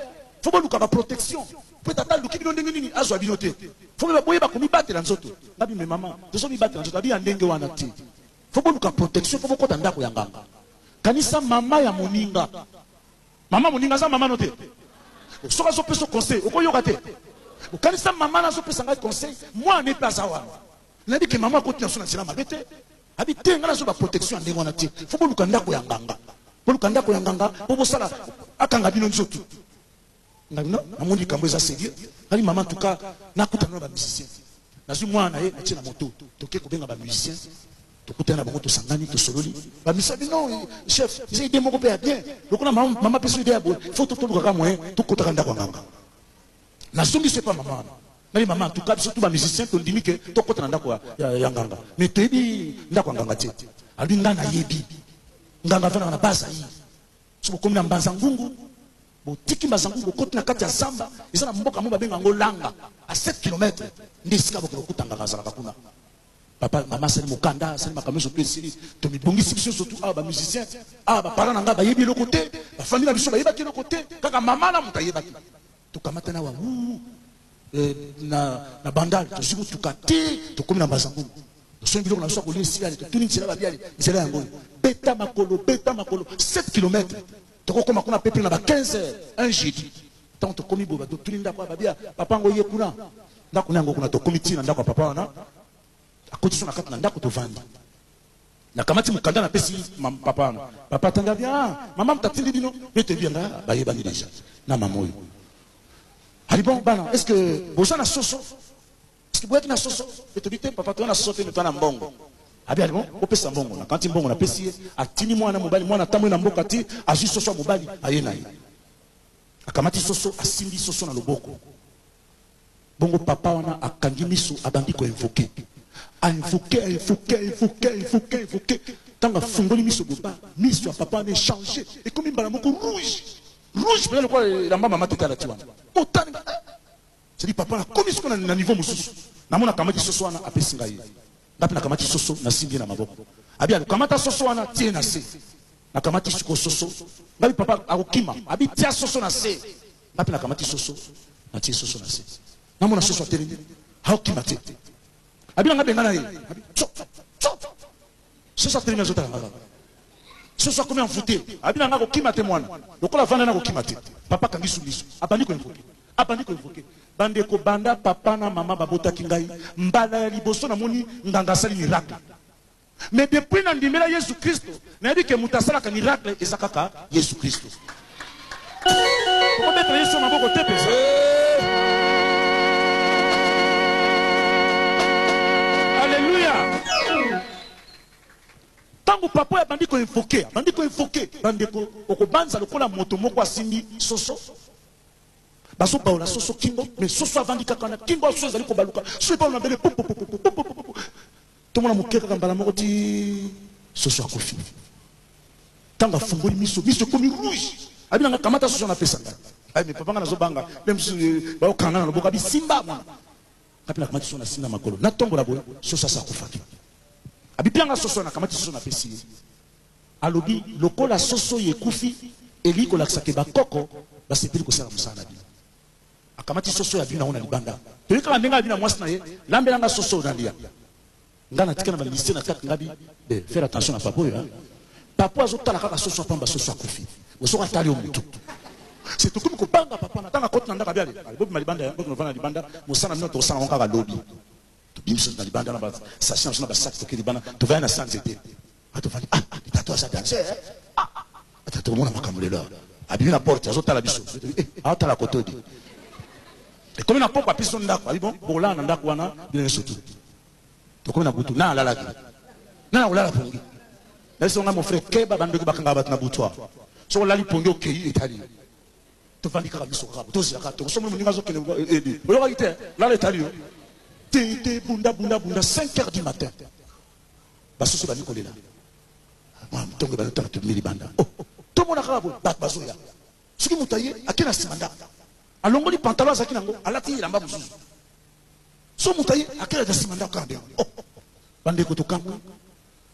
A: faut boluka ba protection po ete ata aluki bino ndenge nini azwa bino te faut mpe boyeba komibatela nzoto ngabi me mama tozo mibatela nzoto abi ya ndenge wana te faut boluka protection faut bokota ndako ya nganga kanisa mama ya moninga Mama moninga aza mama no te. Soki azo pesa conseil oko yoka te. Okanisa mama na azo pesa ngai conseil mwana ne pe aza wana. Nayebi ke mama akoti na biso na nzela mabe te. Abi te ngai nazo ba protection ya ndenge wana te. Faut boluka ndako ya nganga. Boluka ndako ya nganga po bosala akanga bino nzoto. Ngai non, namoni likambo eza sérieux. Ngai mama en tout cas nakutana na ba musiciens. Nazwi mwana na ye natie na moto, toke kobenga ba musiciens. Tokutana na bango, tosangani, tosololi. Ba musiciens bi non chef, eza idée moko pe ya bien. Lokola mama mama apesi idée ya boye, faut tolukaka moyen tokotaka ndako ya nganga. Nazongisi epa mama wana. Ngai mama en tout cas biso tout ba musiciens tondimi ke tokota na ndako ya, ya, ya nganga. Mais toyebi ndako ya nganga te. Alobi ngai nayebi. Nganga avandaka na Bas-Zaïre. Soki bokomi na Mbanza Ngungu, botiki Mbanza Ngungu, bokoti na kati ya zamba, eza na mboka moko babenga yango Langa, à 7 kilomètres nde esika bokende kokuta nganga azalaka kuna. Papa, mama asali mokanda, asali makambo nyonso tout esili, tomibongisi biso nyonso tout awa ba musiciens, awa ba parents na ngai bayebi eloko te, ba famille na biso bayebaki eloko te, kaka mama na moto ayebaki. Tokamatani awa wuu eh, na, na Bandal, tozwi motuka te, tokomi na Mbanza Ngungu. Tosombi biloko na biso ya kolia esili ale, totuni nzela babi ale, nzela yango oyo. Beta makolo, beta makolo, 7 kilomètres. Tokokoma kuna pepe na ba 15 heures, un jeudi. Tango tokomi boye, bato totuni ndako ya babi ya papa yango ye kuna. Ndako na yango kuna, tokomi ti na ndako ya papa wana. Akoti biso na kati na ndako tovandi. Nakamati mokanda napesi papa wana. Papa atangi abi, ah, mama moto atindi bino. Ye toyebi yanga, bayebani deja na mama oyo. Ali bon bana, est-ce que boza na soso? Est-ce que boyaki na soso? Pe tobi te papa, toza na soso te, mais toza na mbongo. Abi ali bon, opesa mbongo. Nakanti mbongo napesi ye, atindi mwana mobali, mwana atamboli na mboka ti azwi soso ya mobali, aye na ye. Akamati soso, asimbi soso na loboko. Bongo papa wana akangi miso, abandi ko invoquer. A invoquer, a invoquer, a invoquer, a invoquer, a invoquer. Tango afungoli miso boba, miso ya papa wana echanger, ekomi mbala moko rouge. Rouge penza lokola elamba mama Tete alati wana. Otali nga, eh! C'est dit papa nakomi sikoyo na niveau mosusu. Namona akamati soso wana apesi ngai ye. Nga pe nakamati soso nasimbi ye na maboko. Abi alo kamata soso wana tie na se. Nakamati sikoyo soso. Ngabi papa akokima. Abi tia soso na se. Nga pe nakamati soso natie soso na se. Namona soso atelemi aokima te. Abi na nga bengana ye. Abi tso tso. Soso atelemi azotala nga kaka. Soso akomi envoute. Abi na nga kokima te mwana. Lokola avanda na kokima te. Papa akangi su miso. Abandi ko invoquer. Abandi ko invoquer. Bandeko banda papa na mama babotaki ngai mbala ya liboso namoni nganga asali miracle. Mais depuis na ndimela Yesu Christo, nayebi ke moto asalaka miracle eza kaka Yesu Christo. Tokobetela Yesu maboko te penza. Alléluia. Tango papa oyo abandi ko invoquer, abandi ko invoquer, bandeko okobanza lokola moto moko asimbi soso. Bazobaola soso kingo, mais soso avandi kaka wana, kingo ya soso ezali kobaluka, soso ebaola mabele pupupupupupupupu. Tomona moke kaka mbala moko ti soso akufi. Tango afungoli miso, miso ekomi rouge. Abi na nga kamata soso na pesa ngai. Ay mais papa nga nazo banga, pe mosusu eh, bao kanga na loboko abi simba mwana. Ngapi na kamati soso na simba makolo. Na tombola boye, soso asa akufaki. Abi pianga soso na kamati soso na pesi ye. Alobi lokola soso oyo ekufi elingi kolakisa ke bakoko basepeli kosala mosala na bino. Akamati soso ya bino yango na libanda. Toyoki kaka ndenge alobi na mwasi na ye, lambela nga soso oyo nalia. Nga natika na ba musiciens na kati nga bi eh, faire attention na papa oyo hein. Papa azo tala kaka soso ya pamba soso akufi. Bo soki atali yo mutu. C'est tokomi kobanga papa na tanga koti na ndako abi ale. Ale bobima libanda ya bokende kovanda na libanda mosala na bino tokosala yango kaka lobi. Tobimi biso na libanda na ba sachet na biso na ba sac toke libanda tovandi na sa nzete. Atovandi ah tata aza danger eh. Ah tata tokomona makambo lelo awa. Abimi na porte azotala biso. Eh aotala kotodi. Ekomi na pokwa apesi biso ndako abi bon bokolala na ndako wana bino nyonso tout. Tokomi na butu na alalaki na na kolala pongi. Nayebisi nga mon frère keba bandoki bakangaka bato na butu awa. Soki olali pongi okeyi etali yo. Tovandi kaka miso kaka tozela kaka tongo. Soki moninga azokende edi oyokaki te lala etali yo. Te te bunda bunda bunda 5 heures du matin. Basusu bandi kolela. Mwa tongo ebandi kotala tobimi libanda. Oh tomona kaka boye bato bazoya. Soki moto aye ake na sima ndako. Alongoli pantalon azalaki nango alati elamba mosusu. So moto aye akela na sima ndako kaka ndenge. Oh bandeko tokamwe.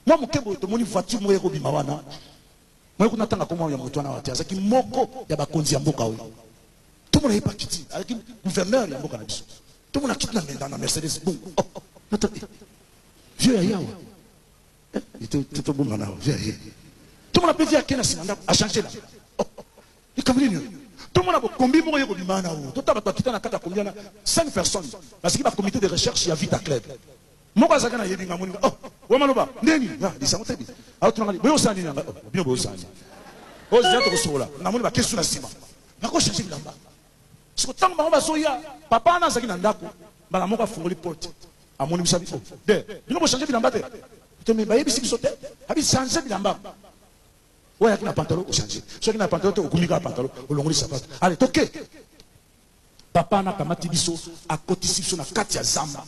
A: Mwa moke boye tomoni voiture moko ekobima wana. Moye kuna tanga kombo ya moto wana awa te azalaki moko ya bakonzi ya mboka oyo. Tomona ye pakiti azalaki gouverneur ya mboka na biso. Tomona kiti na menda na Mercedes bongo. Oh nata eh, vieux ya yawa. Eh, tobomba na vieux ya ye. Tomona pe vieux ake na sima ndako a changer la. Oh likambo nini oyo? Tomona bokombi moko ye kobima na oyo. Totala bato bakita na kati ya kombi wana 5 personnes. Bazalaki ba comité de recherche ya Vita Club. Moko azalaki na yebi nga amoni nga oh wa maloba nde nini ah lisango te bi aotuna nga boyo osala nini nga oh bino boyo osala nini oh zela tokosolola namoni ba question na sima bako changer bilamba. Siko ntango bango bazoya, papa wana azalaki na ndako, mbala moko afungoli porte, amoni biso, abi oh de bino bochange bilamba te, to me bayebisi biso te, abi change bilamba. Oyo ayaki na pantalon, ochange, soki na pantalon te, okumbi kaka pantalon, olongoli sapato, ale toke. Papa wana akamati biso, akotisi biso na kati ya zamba.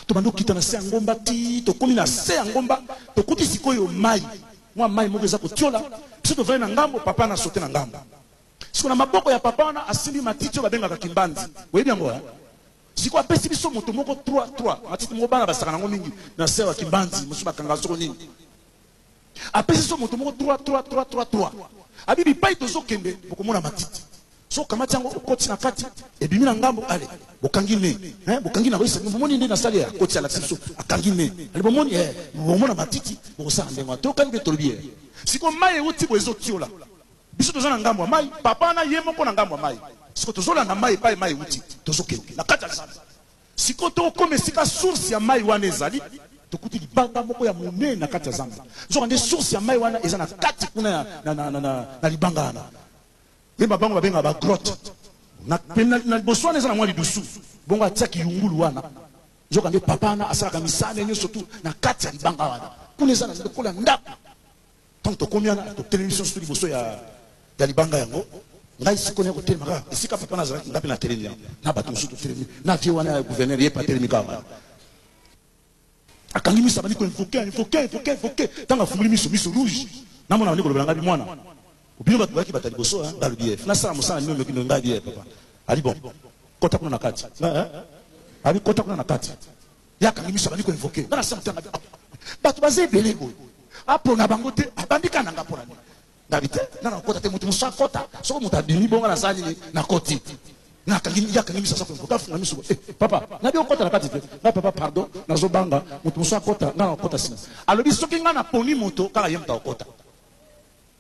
A: Tobandi kokita na se ya ngomba ti tokomi na se ya ngomba, tokuti sikoyo mai, mwa mai moko eza kotiola. Biso tovandi na ngambo, papa wana asote na ngambo. Siko na maboko ya papa wana asimbi matiti oyo babengaka kimbanzi, oyebi yango eh? Siko apesi biso moto moko 3 3 matiti moko bana basaka nango mingi na se ya kimbanzi, mosusu bakanga soko nini. Apesi biso moto moko 3 3 3 3 3, abi bipai tozokende bokomona matiti, so okamati yango okoti na kati, ebimi na ngambo, ale bokangi ne, hein, bokangi na boyisa, bomoni nde nasali ya akoti, alakisi biso akangi ne, ale bomoni eh, bomona matiti, bokosala ndenge wana. Tokangi mpe tolobi eh, siko mai euti boye ezotiola, biso toza na ngambo ya mai, papa wana ye moko na ngambo ya mai. Siko tozolanda mai epai mai euti, tozokende na kati ya zamba. Sikoyo tokokoma esika source ya mai wana ezali, tokuti libanga moko ya monene na kati ya zamba. Nzoka nde source ya mai wana eza na kati kuna ya, na, na, na, na, na libanga wana. Nde babango babengaka ba grotte. Na, na, na liboso wana eza na mwa lidusu. Bongo atiaki yungulu wana. Nzoka nde papa wana asalaka misala nyonso tu na kati ya libanga wana. Kuna eza na lokola ndako. Ntango tokomi wana, totelemi biso nyonso liboso ya, ya libanga yango. Ngai sikoyo naye kotelema kaka esika papa nazalaki, ngai mpe natelemi yango na bato mosusu totelemi na vie wana ya gouverneur, ye mpe atelemi kaka wana, akangi miso, abandi koinvoke, invoke, invoke, invoke. Ntango afungoli miso, miso rouge, namona abandi kolobela ngai, mwana bino bato bayaki bato ya liboso, ngai alobi ye nasala mosala nino noki ngai abi ye papa ali bon, kota kuna na kati, abi kota kuna na kati. Ye akangi miso, abandi koinvoke ngai na sa motanga, bato baza ebele boye, apona bango te, abandi kaka na ngai, mpona nini? Ngabi te, nga nakokota te, moto mosusu akota. Soki moto abimi bongo nasala nini? Nakoti. Nakangi, ye akangi miso, aza koinvoke, afunga miso. Eh, papa, nabi okota na kati te. Nga papa, pardon, nazobanga, moto mosusu akota, nga nakokota nsima. Alobi soki nga naponi moto, kaka ye moto akokota.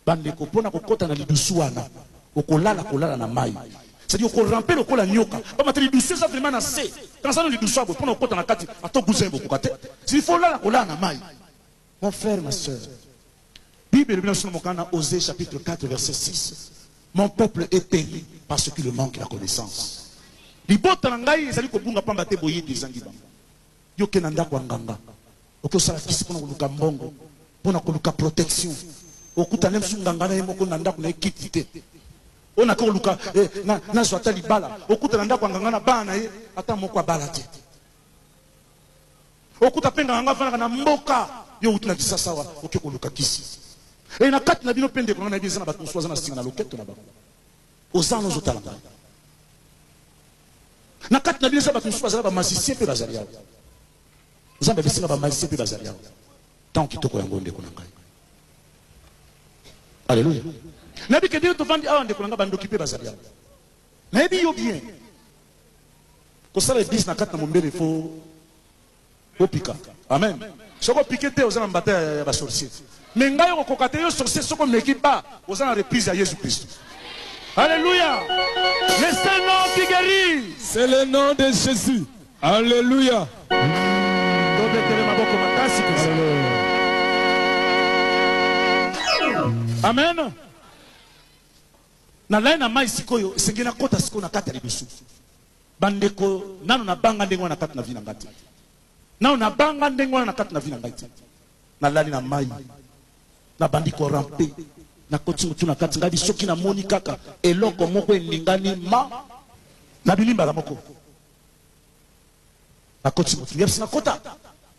A: Bandeko, mpo na kokota na lidusu wana, okolala kolala na mai. C'est-à-dire okorampe lokola nyoka. Pamba te lidusu eza vraiment na se. Kanisa no lidusu ya boye, mpo na kokota na kati, ata ogusa ye bokoka te. Il faut olala kolala na mai. Mon frère, ma soeur, Bible elobi na biso na mokanda Osée chapitre 4 verset 6, mon peuple est péri parce qu'il manque la connaissance. Libota na ngai ezali kobunga pamba te boyebi ezangi bango. Yo ke na ndako ya nganga, oke osala kisi mpona koluka mbongo, mpona koluka protection, okuta nde mosusu nganga na ye moko na ndako na ye kiti te. Oyo nake koluka eh, nazwa ata libala, okuta na ndako ya nganga na bana na ye ata moko abala te. Okuta pe nganga afandaka na mboka, yo outi na Kisasa awa oke koluka kisi. E na kati na bino pe ndeko na ngai, nayebi eza na bato mosusu baza na singa na loketo na bango. Oza wana ozotala ngai. Na kati na bino eza bato mosusu bazala ba magicien pe bazali awa. Nzambe abisi nga ba magicien pe bazali awa. Ntango kitoko yango ndeko na ngai. Alléluia. Nayebi ke ndenge tovandi awa ndeko na ngai, bandoki pe bazali awa. Nayebi yo bien. Kosala eglise na kati na mombele faut opika. Amen. Soki opike te oza na mbata ya ba sorcier. Mais ngai okokoka te yo sorcier, soki omeki ba oza na reprise ya Yesu Christ. Alléluia. Le seul nom qui guérit,
E: c'est le nom de Jésus. Alléluia.
A: Tobetele maboko makasi mpenza. Amen. Nalai na mai sikoyo, esengeli nakota sikoyo na kati ya lidusu. Bandeko, nano nabanga ndenge wana na kati na vie na ngai te. Nano nabanga ndenge wana na kati na vie na ngai te. Nalali na mai, nabandi korampe, nakoti motu na kati, ngai soki namoni kaka eloko moko eningani ma, nabimi mbala moko. Nakoti motu, yebisi nga kota,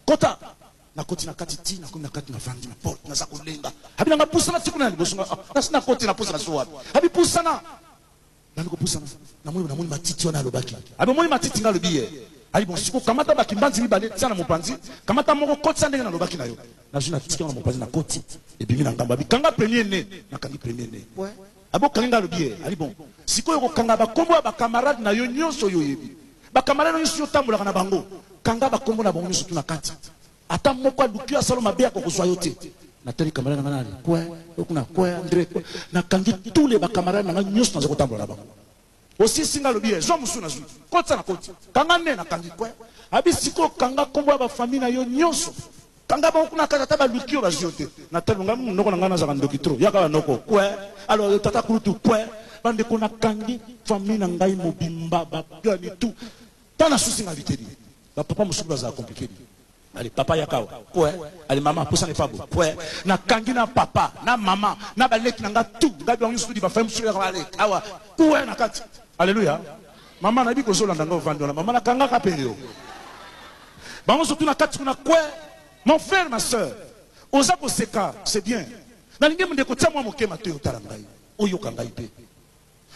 A: kota. Nakoti na kati ti nakomi na kati, navandi na porte, naza kolenga. Abi nanga pusana ti kuna na liboso nga, ah, nasi nakoti, napusana so wapi? Abi pusana. Nani kopusana? Namoni, namoni matiti wana alobaki. Abi omoni matiti nga alobi ye. Ali bon siko kamata bakimbanzi mibale tia na mopanzi, kamata moko kotisa ndenge nalobaki na yo. Nazwi na tika na mopanzi, nakoti, ebimi na ngambo. Abi kanga premier ne, nakangi premier ne. Abi okangi nga alobi ye. Ali bon sikoyo okokanga bakombo ya bakamarade na yo nyonso oyo oyebi. Bakamarade na yo nyonso yo otambolaka na bango, kanga bakombo na bango nyonso tu na kati. Ata moko aluki yo asala mabe akokozwa yo te. Natali camarade na nga nani kwe okuna kwe Andre kwe, nakangi tous les ba camarade na nga nyonso naza kotambola na bango. Osisi nga alobi ye zwa mosusu nazwi kotisa na koti kanga nde nakangi kwe. Abi sikoyo kanga kombo ya ba famille na yo nyonso, kanga bango kuna kati, ata baluki yo bazwi yo te. Natali nga noko na nga nazaka ndoki trop, yaka ba noko kwe, alors tata kulutu kwe. Bandeko, nakangi famille na ngai mobimba, bapiani tout. Ntango nasusi nga biteli, bapapa mosusu bazala compliqué. Ale papa yaka awa kwe, ale mama pusana epa bo kwe. Nakangi na papa na mama na baleki na nga tout, ngai bango nyonso tudi bafai mosusu yaka ale awa kwe na kati. Alleluya. Mama nayebi kozolanda ngai, ovandi wana mama, nakangaka mpe yo bango surtout na kati kuna kwe. Mon frère, ma soeur, oza koseka, c'est bien. Nalingi ndeko tia mwa moke matoyi, otala ngai, oyoka ngai mpe.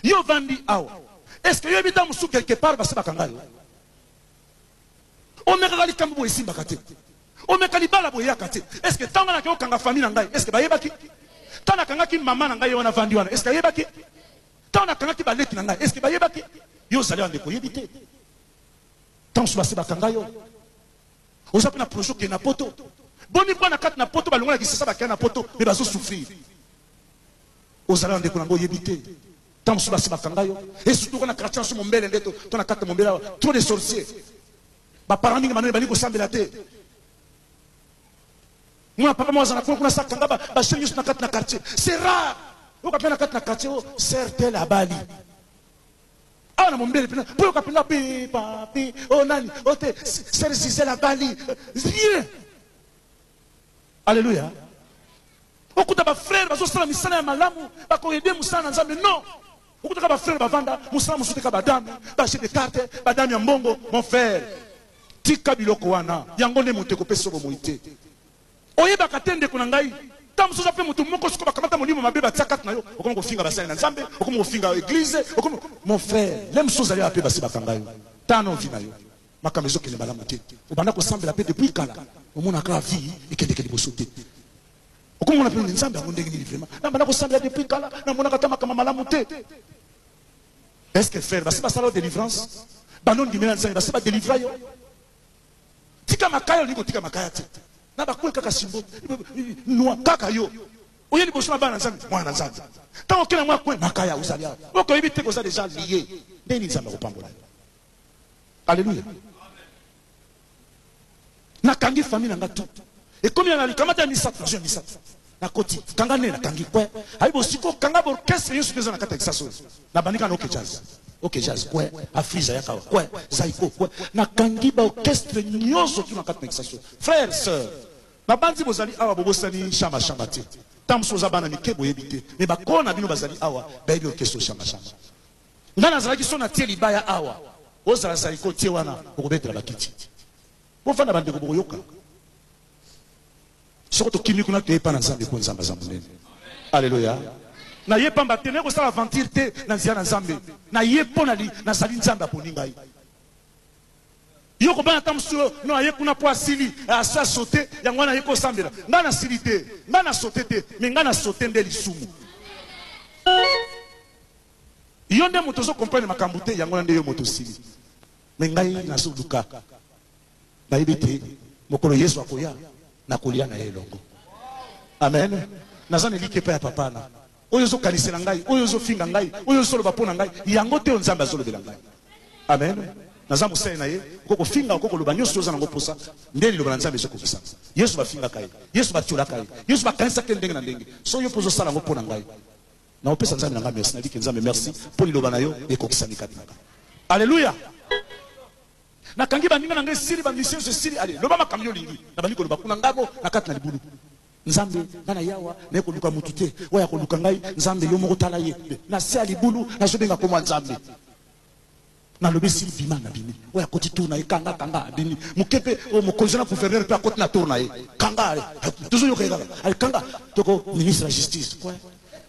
A: Yo ovandi awa, est ce que yoyebi ntango mosusu quelque part basi bakanga yo? Omekaka likambo boye, esimbaka te. Omeka libala boye, eyaka te. Est ce que ntango nake okanga famille na ngai, est ce que bayebaki? Ntango nakangaki mama na ngai, ye wana avandi wana, est ce que ayebaki? Ntango nakangaki baleki na ngai, est ce que bayebaki? Yo ozali wana ndeko, oyebi te. Ntango mosusu basi bakanga yo, oza mpe na projet okende na poto. Boni mpo na kati na poto, balongola Kisasa, bakenda na poto, me bazosouffrir. Ozala na ndeko na ngo, oyebi te. Ntango mosusu basi bakanga yo. Et surtout na quartier naso Mombele nde to na kati ya Mombele awa, trop de sorcier. Baparent mingi manene balingi kosambela te. Mwana papa moko azala kuna kuna, sakanga bachaine nyonso na kati na quartier. C'est rare oyoka mpe na kati na quartier o sœur tel abali. Awa na Mombele mpena mpo yoka mpenza pe papi o nani o te, sœur Gisele abali, rien. Alleluya. Okuta bafrère bazosala misala ya malamu, bakoaider mosala na Nzambe. Non, okutaka bafrère bavanda mosala mosusu teka, badame bajeu de carte, badame ya mbongo. Mon frère, tika biloko wana, yango nde moto ekopesa bomoi te. Oyebaka te, ndeko na ngai. Ntango mosusu oza mpe moto moko, siko bakamata molimo mabe batia kati na yo, okomi kofinga basali na Nzambe, okomi kofinga église, okomi. Mon frère, le mosusu ozali awa mpe basi bakanga yo. Tano vie na yo, makambo ezokende malamu te. Obanda kosambela mpe depuis kala, omonaka vie ekendeke liboso te. Okomona mpe Nzambe yango ndenge nini? Vraiment, nabanda kosambela depuis kala, namonaka ata makambo malamu te. Est ce que, frère, basi basala yo délivrance? Bando ndimela Nzambe, basi badélivra yo? Tika makaya, olingi kotika makaya te na bakwe kaka simbo noa kaka. Yo oye liboso na bana na Nzambe, mwana na Nzambe, ntango okenda mwa kwe makaya, ozali awa, oke oyebi te koza déjà lié. Ndenge nini Nzambe akopambola yo? Alleluya. Nakangi famille na nga tout, ekomi na likamata ya misato, nazwi ya misato, nakoti kanga nde nakangi kwe. Ayi bosiko kanga baorchestre nyonso te eza na kati ya Kisasa oyo. Nabandi kaka na OK Jazz, OK Jazz kwe, Afrisa yaka awa kwe, Zaiko kwe. Nakangi baorchestre nyonso tu na kati na Kisasa oyo. Frère, sœur, babanzi bozali awa, bobosani Shamba Shamba te. Ntango mosusu oza bana mike, boyebi te, me bakolo na bino bazali awa, bayebi orchestre Shamba Shamba. Ngai nazalaki so natie libaya awa, ozala Zaiko tie wana, okobetela bakiti. Bofanda bandeko, bokoyoka. Soko tokimi kuna, toyepa na Nzambe, mpo Nzambe aza monene. Alleluya. Naye pamba te, naye kosala aventure te na nzela na Nzambe. Naye mpo nazali Nzambe aponi ngai. Yo kobana ata mosusu no aye kuna mpo asili asa saute, yango wana aye kosambela. Ngai nasili te, ngai na saute te, me ngai na saute nde lisumu. Yo nde moto ozokomprendre makambo te, yango wana nde yo moto osili. Me ngai nazoluka, nayebi te mokolo Yesu akoya, nakolia na ye elongo. Amen. Naza na eliki epai ya papa na oyo ozokanisela ngai, oyo ozofinga ngai, oyo ozoloba mpo na ngai, yango te oyo Nzambe azolobela ngai. Amen. Naza mosali na ye. Okoki kofinga, okoki koloba nyonso oza nango mposa, nde liloba na Nzambe ezokokisama. Yesu bafingaka ye, Yesu batiolaka ye, Yesu bakanisaka ye ndenge na ndenge. So yo mpo ozosala yango mpo na ngai, naopesa Nzambe na ngai merci. Nabiki Nzambe merci mpo liloba na yo ekokisami kati na ngai. Alleluya. Nakangi baninga na ngai, esili, bamission nyonso esili. Ale loba makambo yo olingi. Nabandi koloba kuna ngabo na kati na libulu. Nzambe, ngai na yawa naye koluka mutu te oyo akoluka ngai. Nzambe, yo moko tala ye na se ya libulu, nazobenga komwa Nzambe. Nalobi esili, bima. Nabimi, oyo akoti tour na ye, kanga kanga, abimi moke mpe oyo mokonzi na gouverneur mpe akoti na tour na ye, kanga. Tozoyoka ye kaka, ale kanga toko ministre ya justice kwe,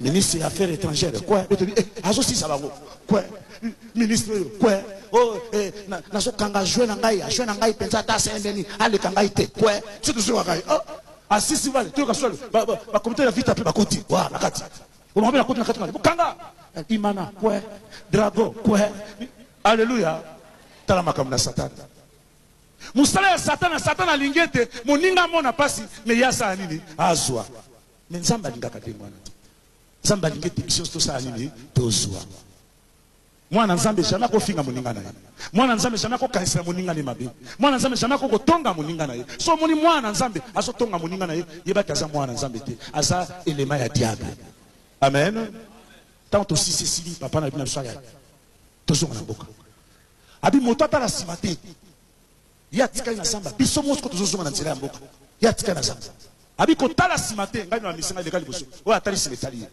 A: ministre ya affaires étrangères kwe, betobi azosisa bango kwe, ministre oyo kwe, oh, nazokanga jeu na ngai, jeu na ngai mpenza, ata asendeni aleka ngai te kwe. So tozoyoka ye, oh, asisi vale, toyoka swale bakomite ya vita mpe bakoti wa na kati, obango mpe nakoti na kati, bokanga imana kwe, drago kwe. Alleluya. Tala makambo na Satana, mosala ya Satana. Satana alingi ete moninga amona mpasi, me ye asala nini? Azwa. Me Nzambe alingaka ndenge wana te. Nzambe alingi ete biso nyonso tosala nini? Tozwa. Mwana Nzambe jamais akofinga moninga na ye. Mwana Nzambe jamais akokanisela moninga ne mabe. Mwana Nzambe jamais akokotonga moninga na ye. So omoni mwana Nzambe azotonga moninga na ye, yebaki aza mwana Nzambe te, aza elema ya diable. Amen. Ntango tosisi esili, papa na bino na biso aya, tozonga na mboka. Abi moto atala nsima te, ye atikali na zamba, biso moko tozozonga na nzela ya mboka, ye atikali na zamba. Abi kotala nsima te, ngai na bamisi ngai leka liboso, oyo atali nsima etali ye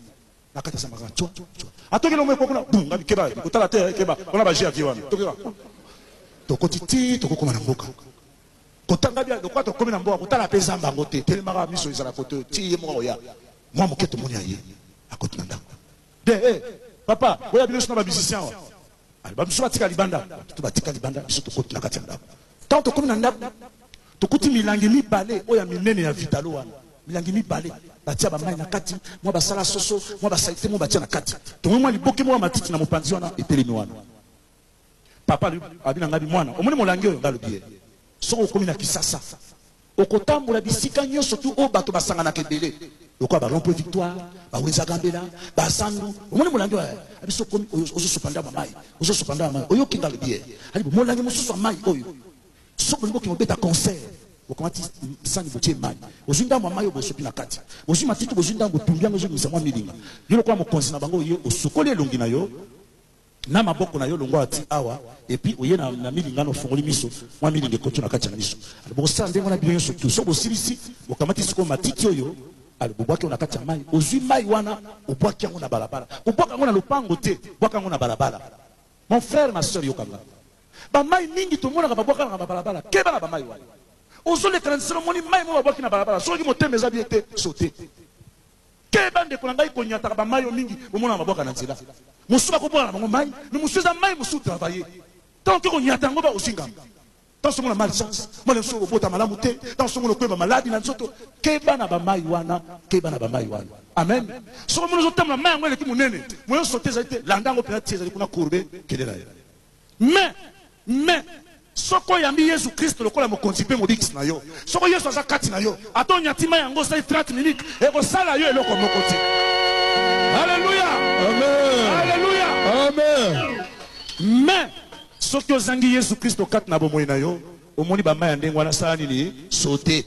A: na kati ya zamba kaka twa twa, atoki elongo ekwa kuna bu, ngai keba, kotala te, keba wana baje ya vie wana, toki kaka tokoti ti tokokoma na mboka. Kotanga bia lokola tokomi na mboka, kotala mpe zamba yango te, telemaka miso ezala kote oyo ti ye moko akoya. Mwa moke tomoni aye, akoti na ndako de eh, papa boya bino nyonso na ba musicien awa. Ale ba biso batika libanda, bato batika libanda, biso tokoti na kati ya ndako. Ntango tokomi na ndako, tokuti milangi mibale oyo ya minene ya vitalo wana, milangi mibale batia ba mai na kati, mwa basala soso, mwa basalite mwa batia na kati. Tomoni mwa liboke moko ya matiti na mopanzi wana etelemi wana. Papa alobi na ngai, mwana, omoni molangi oyo? Ngai alobi ye, soki okomi na Kisasa, okotambola bisika nyonso tu oyo bato basanganaka ebele, lokola ba rond-point Victoire, ba Wenza Gambela, ba Zandu. Omoni molangi oyo? Abi soki okomi, ozosopa ndambo ya mai, ozosopa ndambo ya mai. Oyoki? Ngai alobi ye, alobi molangi mosusu ya mai oyo, soki bolingi bokende kobeta concert, bokamati sani botie mai, bozwi ndambo ya mai oyo bosopi na kati, bozwi matiti, bozwi ndambo, botumbi yango, ezobimisa mwa milinga. Yo lokola mokonzi na bango, oye osukoli elongi na yo na maboko na yo longwa ti awa, et puis oye na, na milinga na ofongoli miso, mwa milinga ekoti na kati ya miso. Alors bokosala ndenge wana bino nyonso tu. Soki bosilisi, bokamati sikoyo matiti oyo, alors bobwaki yango na kati ya mai, ozwi mai wana obwaki yango na balabala. Kobwaka yango na lopango te, bwaka yango na balabala. Mon frère, ma soeur, yoka nga. Ba mai mingi tomonaka babwaka na balabala, keba na ba mai wana. Ozoleka na nzela omoni mai moko babwaki na balabala, soki motema eza bien te, saute. Keba ndeko na ngai konyataka ba mayi oyo mingi bomonaka babwaka na nzela. Mosusu bakobwaka na bango mayi mais mosusu eza mayi mosusu travailler. Tango oke konyata yango ba ozwi ngambo. Tango mosusu omona malchance, mwana mosusu obota malamu te, tango mosusu omona okweba maladi na nzoto. Keba na ba mayi wana, keba na ba mayi wana. Amen. Soki omoni ozotambola mayi yango eleki monene, moyen osote ezali te, landa yango penza ti ezali kuna courbe, kende na yo. Mais Mais, soki oyambi Yesu Kristo lokola Mokonzi mpe Mobikisi na yo, soko Yesu aza kati na yo, ata onyati mai yango osali 30 minutes, ekosala yo eloko moko te. Alleluia!
E: Amen.
A: Alleluia!
E: Amen.
A: Mais, soki ozangi Yesu Kristo kati na bomoi na yo, omoni ba mai ya ndenge wana, sala nini? Saute.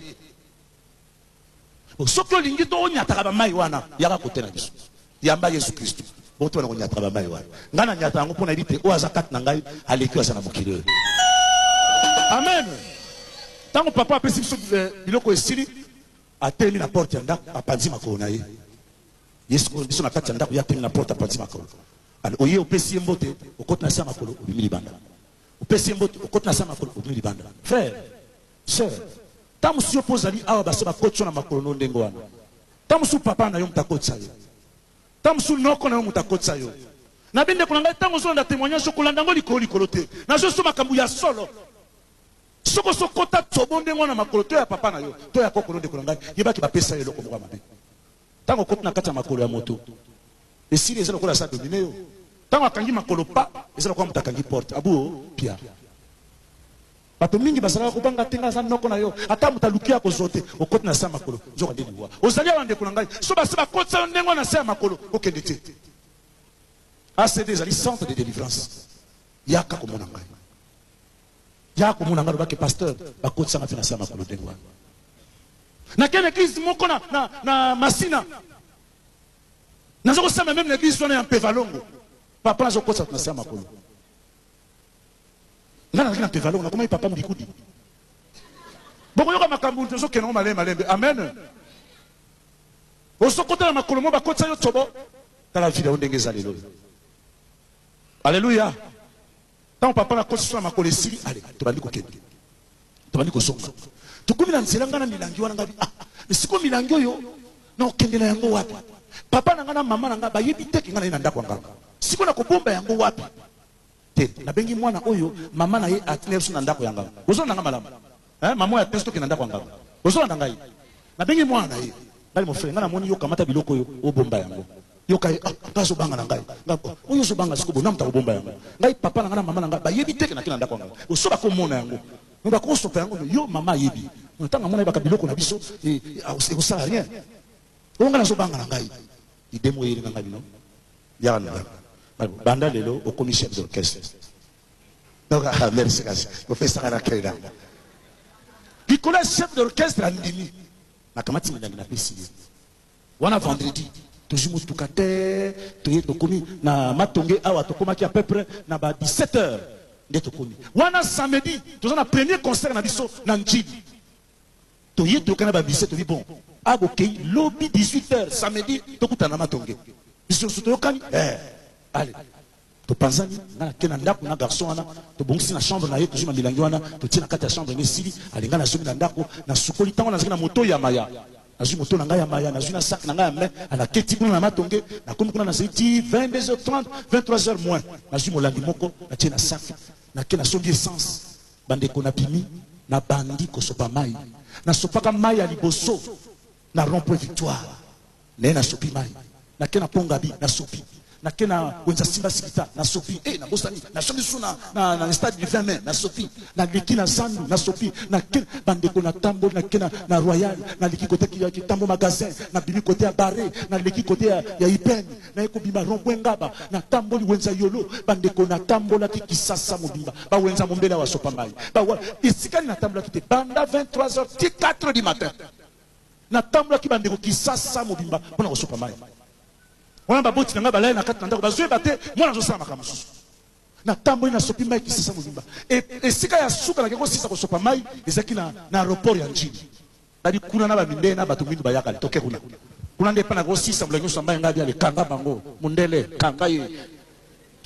A: Soki olingi to onyataka ba mayi wana, yaka kote na biso. Yamba Yesu Kristo. Bongo tobanda konyataka ba mayi wana. Ngai nanyata yango mpo nayebi te oyo aza kati na ngai aleki oyo aza na mokili oyo. Amen. Tango papa apesi biso biloko esili, atelemi na porte ya ndako, apanzi makolo na ye. Ye sikoyo biso na kati ya ndako, ye atelemi na porte apanzi makolo. Alors oye opesi ye mbote, okoti na se ya makolo, obimi libanda. Opesi ye mbote, okoti na se ya makolo, obimi libanda. Frère, Soeur, tango mosusu yo pe ozali awa basi bakotisa yo na makolo no ndenge wana. Tango mosusu papa na yo moto akotisa yo. Tango mosusu noko na yo moto akotisa yo. Nabi ndeko na ngai tango ozolanda temoignage oyo kolanda yango likolo likolo te. Nazo so makambo ya solo. Soki osi okota tsobo ndenge wana na makolo to ya papa na yo to ya koko no ndeko na ngai, yeba ke bapesa yo eloko moko ya mabe. Tango okoti na kati ya makolo ya moto, esili eza lokola asi a domine yo. Tango akangi makolo pa, eza lokola moto akangi porte. Abuo pia. Bato mingi bazalaka kobanga te, ngai naza noko na yo, ata moto aluki yo akozwa te, okoti na se ya makolo, nzoka nde liwa. Ozali awa ndeko na ngai, soki basi bakotisa yo ndenge wana na se ya makolo, kokende te. ACD ezali centre de delivrance. Yaka komona ngai. Yaka komona ngai, loba ke pasteur, bakotisa ngai pe na se ya makolo ndenge wana. Nakei na eglise moko na, na, na Masina. Naza kosamba meme na eglise wana ya Mpevalongo. Papa azokotisa bato na se ya makolo. Nga nazalaki na Mpevalongo, nakomaki papa Mbikudi. Bokoyoka makambo tozokende yango malembe malembe. Amen. Ozokota na makolo mo bakotisa yo tsobo. Tala vie na yo ndenge eza lelo. Alléluia. Tango papa na kotisa na makolo esili, ale tobandi kokende. Tobandi kozonga. Tokomi na nzela nga na milangi wana nga bi ah, mais sikoyo milangi oyo na okende na yango wapi? Papa na nga na mama na nga bayebi te ke nga naye na ndako ya nganga. Sikoyo na kobomba yango wapi? Te, nabengi mwana oyo mama na ye atindi biso na ndako ya nganga. Bozolanda nga malamu? Hein, mama oyo atindi biso tokende na ndako ya nganga. Bozolanda ngai? Nabengi mwana na ye. Ngai mon frère, ngai namoni yo kamata biloko oyo obomba yango. Yoka ye, ah, ngai azobanga na ngai. Ngai, oh, oyo ozobanga sikoyo bo na moto akobomba yango. Ngai papa na ngai na mama na ngai bayebi te ke nakende na ndako ya nganga. Boso bakomona yango. Mais bakosopa yango, mais yo mama ayebi. Ntango amona yebaka biloko na biso, ekosala rien. Oyo ngai nazobanga na ngai. Idee moko eyeli nga ngai bino. Yaka na ndako. Banda lelo okomi chef d'orchestre. Donc ah, merci kasi. Opesaka na kele nango. Likolo ya chef d'orchestre andimi. Nakamati milangi napesi ye. Wana vendredi. Tozwi motuka te, toye, tokomi na Matonge awa, tokomaki à peu près na ba 17 heures nde tokomi wana. Samedi toza na premier concert na biso na Njili. Toye, toyoka na bamusiciens, tobi bon, abokei lobi 18 heures samedi, tokutana na Matonge. Biso nyonso toyokani. Allez, topanzani. Nga nake na ndako na garçon wana, tobongisi na chambre na ye, tozwi milangi wana, totie na kati ya chambre. Nde esili, alinga nazongi na ndako, nasukoli. Ntango nazalaki na moto ya maya, nazwi moto na ngai ya maya, nazwi na sac na ngai ya mai, anaketi kuna na Matonge. Nakomi kuna, nazali ti 22h30, 23h moins. Nazwi molangi moko, natie na sac, nake nasombi essence. Bandeko, nabimi, nabandi kosopa mai. Nasopaka mai ya liboso na rond point Victoire, naye nasopi mai, nake na Pongabi, nasopi, nake na wenza Simba Sikita, nasopi, nabosani, nasopi susu na stade du 20 mai, nasopi, naleki na Zandu, nasopi, nake, bandeko, natamboli, nake na Royal, naleki kote ya Kitambo magasin, nabimi kote ya Bare, naleki kote ya Ipen, naye kobima rond point Ngaba, natamboli wenza Yolo. Bandeko, natambolaki Kisasa mobimba, bawenza Mombele awa, sopa mai, esikali natambolaki te. Banda 23 heures ti 4 du matin natambolaki, bandeko, Kisasa mobimba mpona kosopa mai wana. Baboti na ngai balali na kati na ndako, bazoyeba te mwana azosala makambo mosusu. Natamboli, nasopi mai Kisasa mobimba. Esika ya suka nake kosisa kosopa mai ezalaki na aéroport ya Njili. Bali kuna na bamindele na bato mingi bayaka, toke kuna. Kuna nde epa na kosisa molangi nyonso ya mai. Ngai biale kanga bango, mondele kanga ye.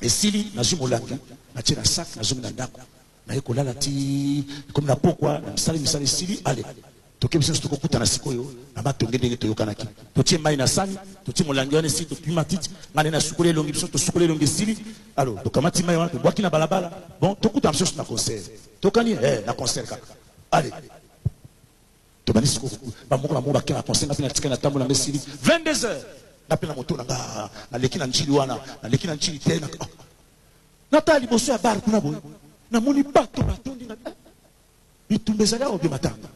A: Esili, nazwi molangi, natie na sac, nazongi na ndako, naye kolala ti komi na pokwa na misala. Misala esili, allez, toke biso nyonso, tokokutana sikoyo na Matonge ndenge toyokanaki. Totie mai na sani, totie molangi wana, esili, topima titi. Ngai nde nasukoli elongi, biso tosukoli elongi, esili. Alors tokamati mai wana, tobwaki na balabala. Bon, tokutana biso nyonso na concert. Tokani na concert kaka. Allez, tobandi sikoyo, bamoko na moko bakei na concert. Nga mpe natikali, na tambola, nga esili 22 heures, nga mpe na moto na nga, naleki na Njili wana, naleki na Njili te, oh. Natala liboso ya bar kuna boye, namoni bato batondi na bitumba ezali awa, obima tanga.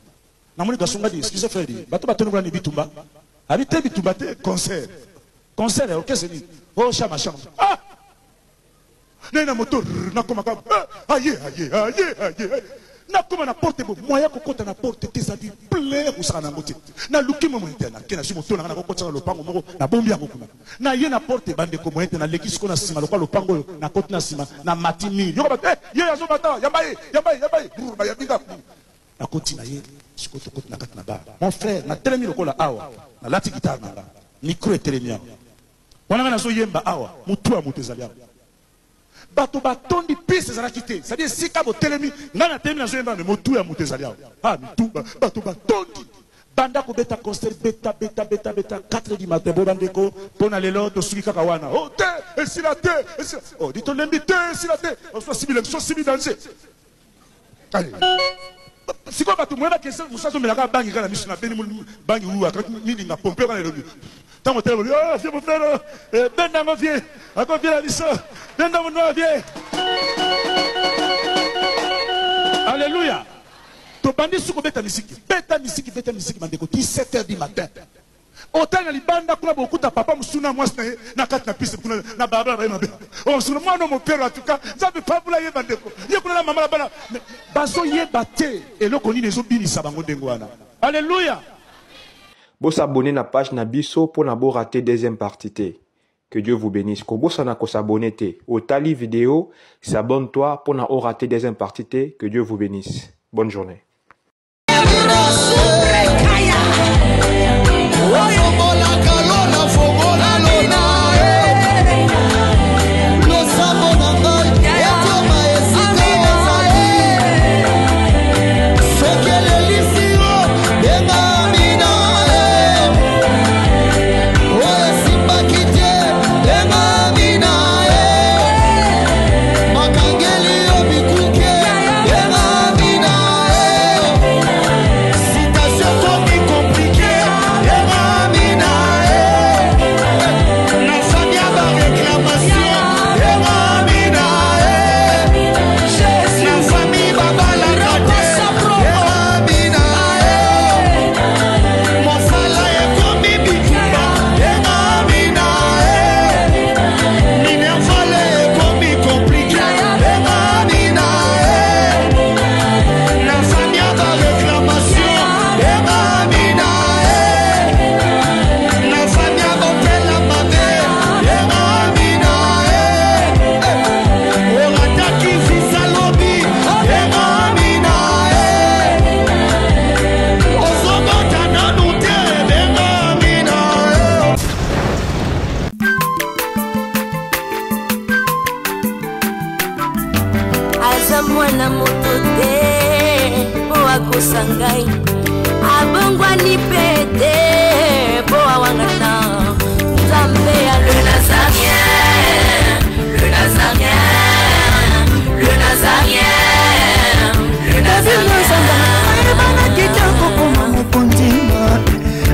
A: Namoni garçon, ngadi: "Excuse frère, bato batondi kuna ni bitumba?" Abi te, bitumba te, concert. Concert ya orchestre nini? Oh, Chama Chama. Ah, naye na moto, nakomaka, aye aye aye aye, nakoma na porte bo, moya kokota na porte te, ezali plein, kosaka na yango te. Naluki mo moyen te, nake nazwi moto na nga, nakokotisa na lopango moko, nabombi yango kuna. Naye na porte, bandeko, moyen te. Naleki siko na nsima, lokwa lopango oyo, nakoti na nsima, na mati mur. Yoko bato, ye azobata, yamba ye, yamba ye, yamba ye, brr, bayambi nga. Nakoti na ye sikoyo, tokoti na kati na bar. Mon frère, natelemi lokola awa, nalati guitare na nga, micro etelemi awa wana, nga nazoyemba awa, motu ya moto ezali awa, bato batondi, piste ezalaki te. C'est-à-dire esika botelemi, ngai natelemi, nazoyemba, mais motu ya moto ezali awa. Ah, mitu, bato batondi. Banda kobeta concert, beta beta beta beta, 4 du matin. Bo bandeko, mpo na lelo tosuki kaka wana. O te, esila te, esila. O di tolembi te, esila te. So sibi danger. Allez, sikoyo bato moye bakese, mosu azomelaka bangi kaka na miso na beni bangi wu milinga pompe kaka na elongi. Ntango telema, oh, vieux, mon frère, bendango vieux, ako vieux na biso, bendango noa vieux. Alléluia. Tobandi su kobeta misiki, beta misiki, beta misiki, bandeko, 17 heures du matin. Otali na libanda kuna, bokuta papa mosusu na mwasi na ye na kati na piste kuna na balabala, baye mabe. Osuna mwana mopero atuka, Nzambe pambula ye. Bandeko, ye kuna na mama na bana bazoyeba te eloko nini ezobinisa bango ndenge wana. Alleluya.
D: Bos'abonner na page na biso mpona borater deuxième partie te. Que Dieu vous bénisse. Kobosana kos'abonner te. Otali vidéo, s'abonne-toi mpona orater deuxième partie te. Que Dieu vous bénisse, bonne journée.
E: Ofobolaka lona, fobola lona, losambo na ngai ekoma esika ozali. Soki elelisi yo, benga Amina. Oyo esimbaki te, benga Amina. Bakangeli yo bikuke, benga Amina.
B: Aza mwana moto te mpo akosa ngai, abongwani mpe te mpo awangana Nzambe ya le Nazarien, le Nazarien, le Nazarien, le Nazarien.
C: Ayebanaki te kokoma mokonzi,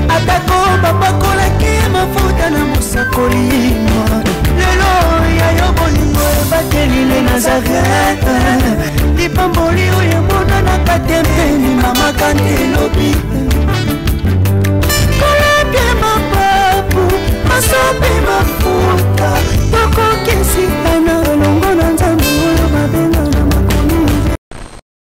C: atako bapakolaki mafuta na mosakoli. Lelo ya yo bolingo ebateli le Nazareth, lipamboli oyo emonanaka te mpeni mama.